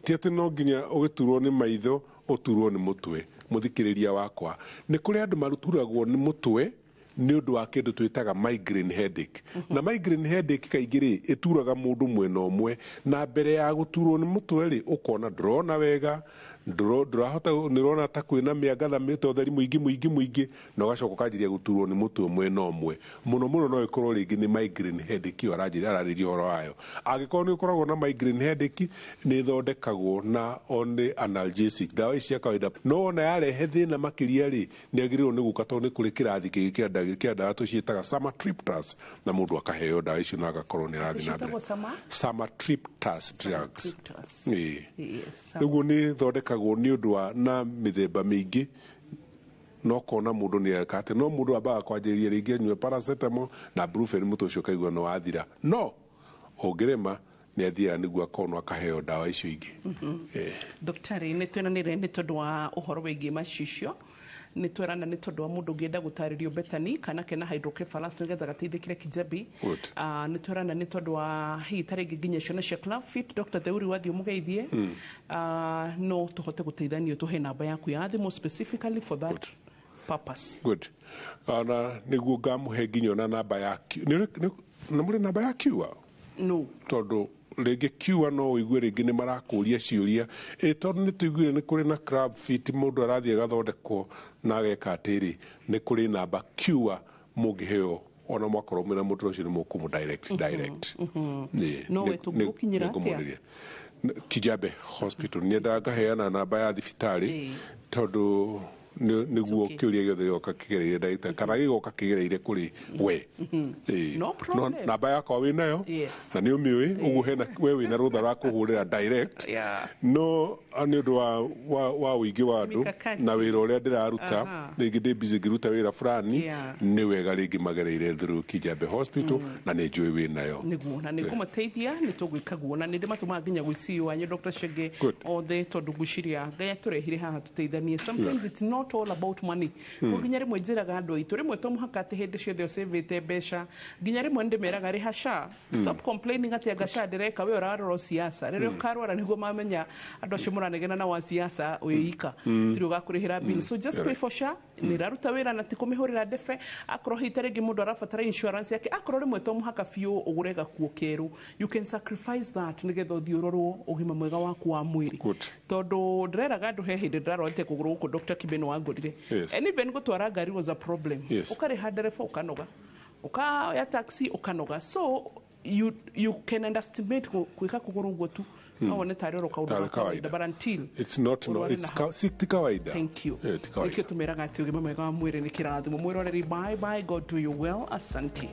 C: Ti atĩ no nginya ũgĩturwo nĩ maitho ũturwo nĩ mũtwe. Mũthikĩrĩria wakwa, nĩ kũrĩ andũ maturagwo nĩ mũtwe nĩ ũndũ wa kĩndũ twĩtaga migraine headache. Na migraine headache kaingĩ rĩ, ĩturaga mũndũ mwena ũmwe, na mbere ya gũturwo nĩ mũtwe rĩ, ũkona ndũrona wega, ndũrahota, nĩũrona ta kwĩna mĩangatha mĩta ũtheri mũingĩ mũingĩ mũingĩ, na ũgacoka ũkanjĩria gũturwo nĩ mũtwe mwena ũmwe mũno mũno. No ĩkorwo rĩngĩ nĩ migraine headache ĩyo aranjĩra ararĩria ũhoro wayo. Angĩkorwo nĩ ũkoragwo na migraine headache, nĩ ĩthondekagwo na only analgesic, ndawa ici cia kawaida. No ona yarehe thĩna makĩria rĩ, nĩ agĩrĩirwo nĩ gũka, tondũ nĩ kũrĩ kĩrathi kĩngĩ kĩa ndawa tũciĩtaga sumatriptans, na mũndũ akaheo ndawa icio na agakorwo nĩ arathiĩ na mbere.
B: Ciĩtagwo sama?
C: Sumatriptans drugs.
B: Sumatriptans.
C: Ĩĩ.
B: Yes.
C: Rĩguo nĩ ĩthondekagwo nĩ ũndũ wa na mĩthemba mĩingĩ, no kona mũndũ nĩ eka atĩ no mũndũ ambaga kwanjĩrĩria rĩngĩ anyue paracetamol na brufen, mũtwe ũcio ũkaigua nĩ wathira, no ũngĩrema nĩ athiaga nĩguo akonwo akaheo ndawa icio ingĩ.
B: Daktari, nĩ twenanĩre nĩ tondũ wa ũhoro wĩgiĩ macicio, nĩ twerana nĩ tondũ wa mũndũ ũngĩenda gũtarĩrio Bethany kana kena hydrocephalus nĩgetha gateithĩkĩre Kijabi.
C: Good.
B: Nĩ twerana nĩ tondũ wa hihi ta rĩngĩ nginya ciana cia club fit. Dr. Theuri, wathiĩ ũmũgeithie. No tũhote gũteithanio, tũhe namba yaku ya thimũ specifically for that purpose.
C: Good. Ona nĩguo ngamũhe nginya ona namba ya na mũrĩ namba ya Cure?
B: No.
C: Tondũ rĩngĩ Cure no ũigue rĩngĩ nĩ marakũria ciũria, ĩ tondũ nĩ tũiguire nĩ kũrĩ na club fit, mũndũ arathiĩ agathondekwo na ageka atĩrĩ, nĩ kũrĩ namba Cure mũngĩheo, ona mwakorwo mwĩna mũndũ ũcio nĩ mũkũmũ direct direct. Ĩĩ,
B: No we tũngĩgũkinyĩra atĩa?
C: Nĩngũmũrĩria. Kijabe Hospital, nyendaga ngaheana namba ya thibitarĩ, tondũ nĩguo kĩũria gĩothe gĩgoka kĩgereire ndagĩtarĩ kana gĩgoka kĩgereire kũrĩ we. Ĩĩ.
B: No problem.
C: No, namba yakwa wĩ nayo
B: Yes.
C: na nĩ ũmĩũĩ, ũguo hena we wĩna rũtha rwa kũhũrĩra direct. No nĩ ũndũ wa ũingĩ wa andũ
B: Mikakati.
C: na wĩra ũrĩa ndĩraruta, rĩngĩ ndĩ busy ngĩruta wĩra fulani, nĩ wega rĩngĩ magereire through Kijabe Hospital, na nĩ njũĩ wĩ nayo.
B: Nĩguo, na nĩngũmateithia, nĩ tũgwĩka guo, na nĩ ndĩmatũmaga nginya gwĩ CEO wanyu Dr. Chege
C: Good.
B: othe, tondũ ngwĩciria Ngai atũrehire haha tũteithanie. Sometimes it's not all about money. Mm. Nginya rĩmwe njĩraga andũ aitũ, rĩmwe to mũhaka atĩ hĩndĩ ciothe ũcĩvĩte mbeca. Nginya rĩmwe nĩ ndĩmeraga rĩha SHA. Stop complaining atĩ anga SHA ndĩreka, we ũrarora siasa. Rĩrĩa ũkarwara nĩguo mamenya andũ acio mũranegena na wa siasa wĩika. Tirĩ ũgakũrĩhĩra bill. So just pay for SHA, nĩ ĩraruta wĩra na ti kũmĩhũrĩra ndebe. Akorwo hihi ta rĩngĩ mũndũ arabatara insurance yake, akorwo rĩmwe to mũhaka biũ ũgũre gakuo kerũ, you can sacrifice that nĩgetha ũthiĩ ũrorwo ũgima mwega waku wa mwĩrĩ. Tondũ ndĩreraga andũ, he hĩndĩ ndĩrarwarĩte kũgũrũ gũkũ, Dr. Kibe nĩ wangũrire. And even gũtwara ngari was a problem. Ũkarĩha ndereba ũkanoga, ũkaya taxi ũkanoga, so you can underestimate gwĩka kũgũrũ ũguo tu, no wone tarĩ oro kaũndũ
C: Tarĩ
B: ga kawaida,
C: kawaida.
B: But until
C: It's not, no,
B: ũrware
C: it's
B: na
C: si ti kawaida.
B: Thank you.
C: Eh, ti kawaida.
B: Nĩkĩo tũmeraga atĩ ũgima mwega wa mwĩrĩ nĩ kĩrathimo. Mwĩroreri, bye bye, God do you well, asante.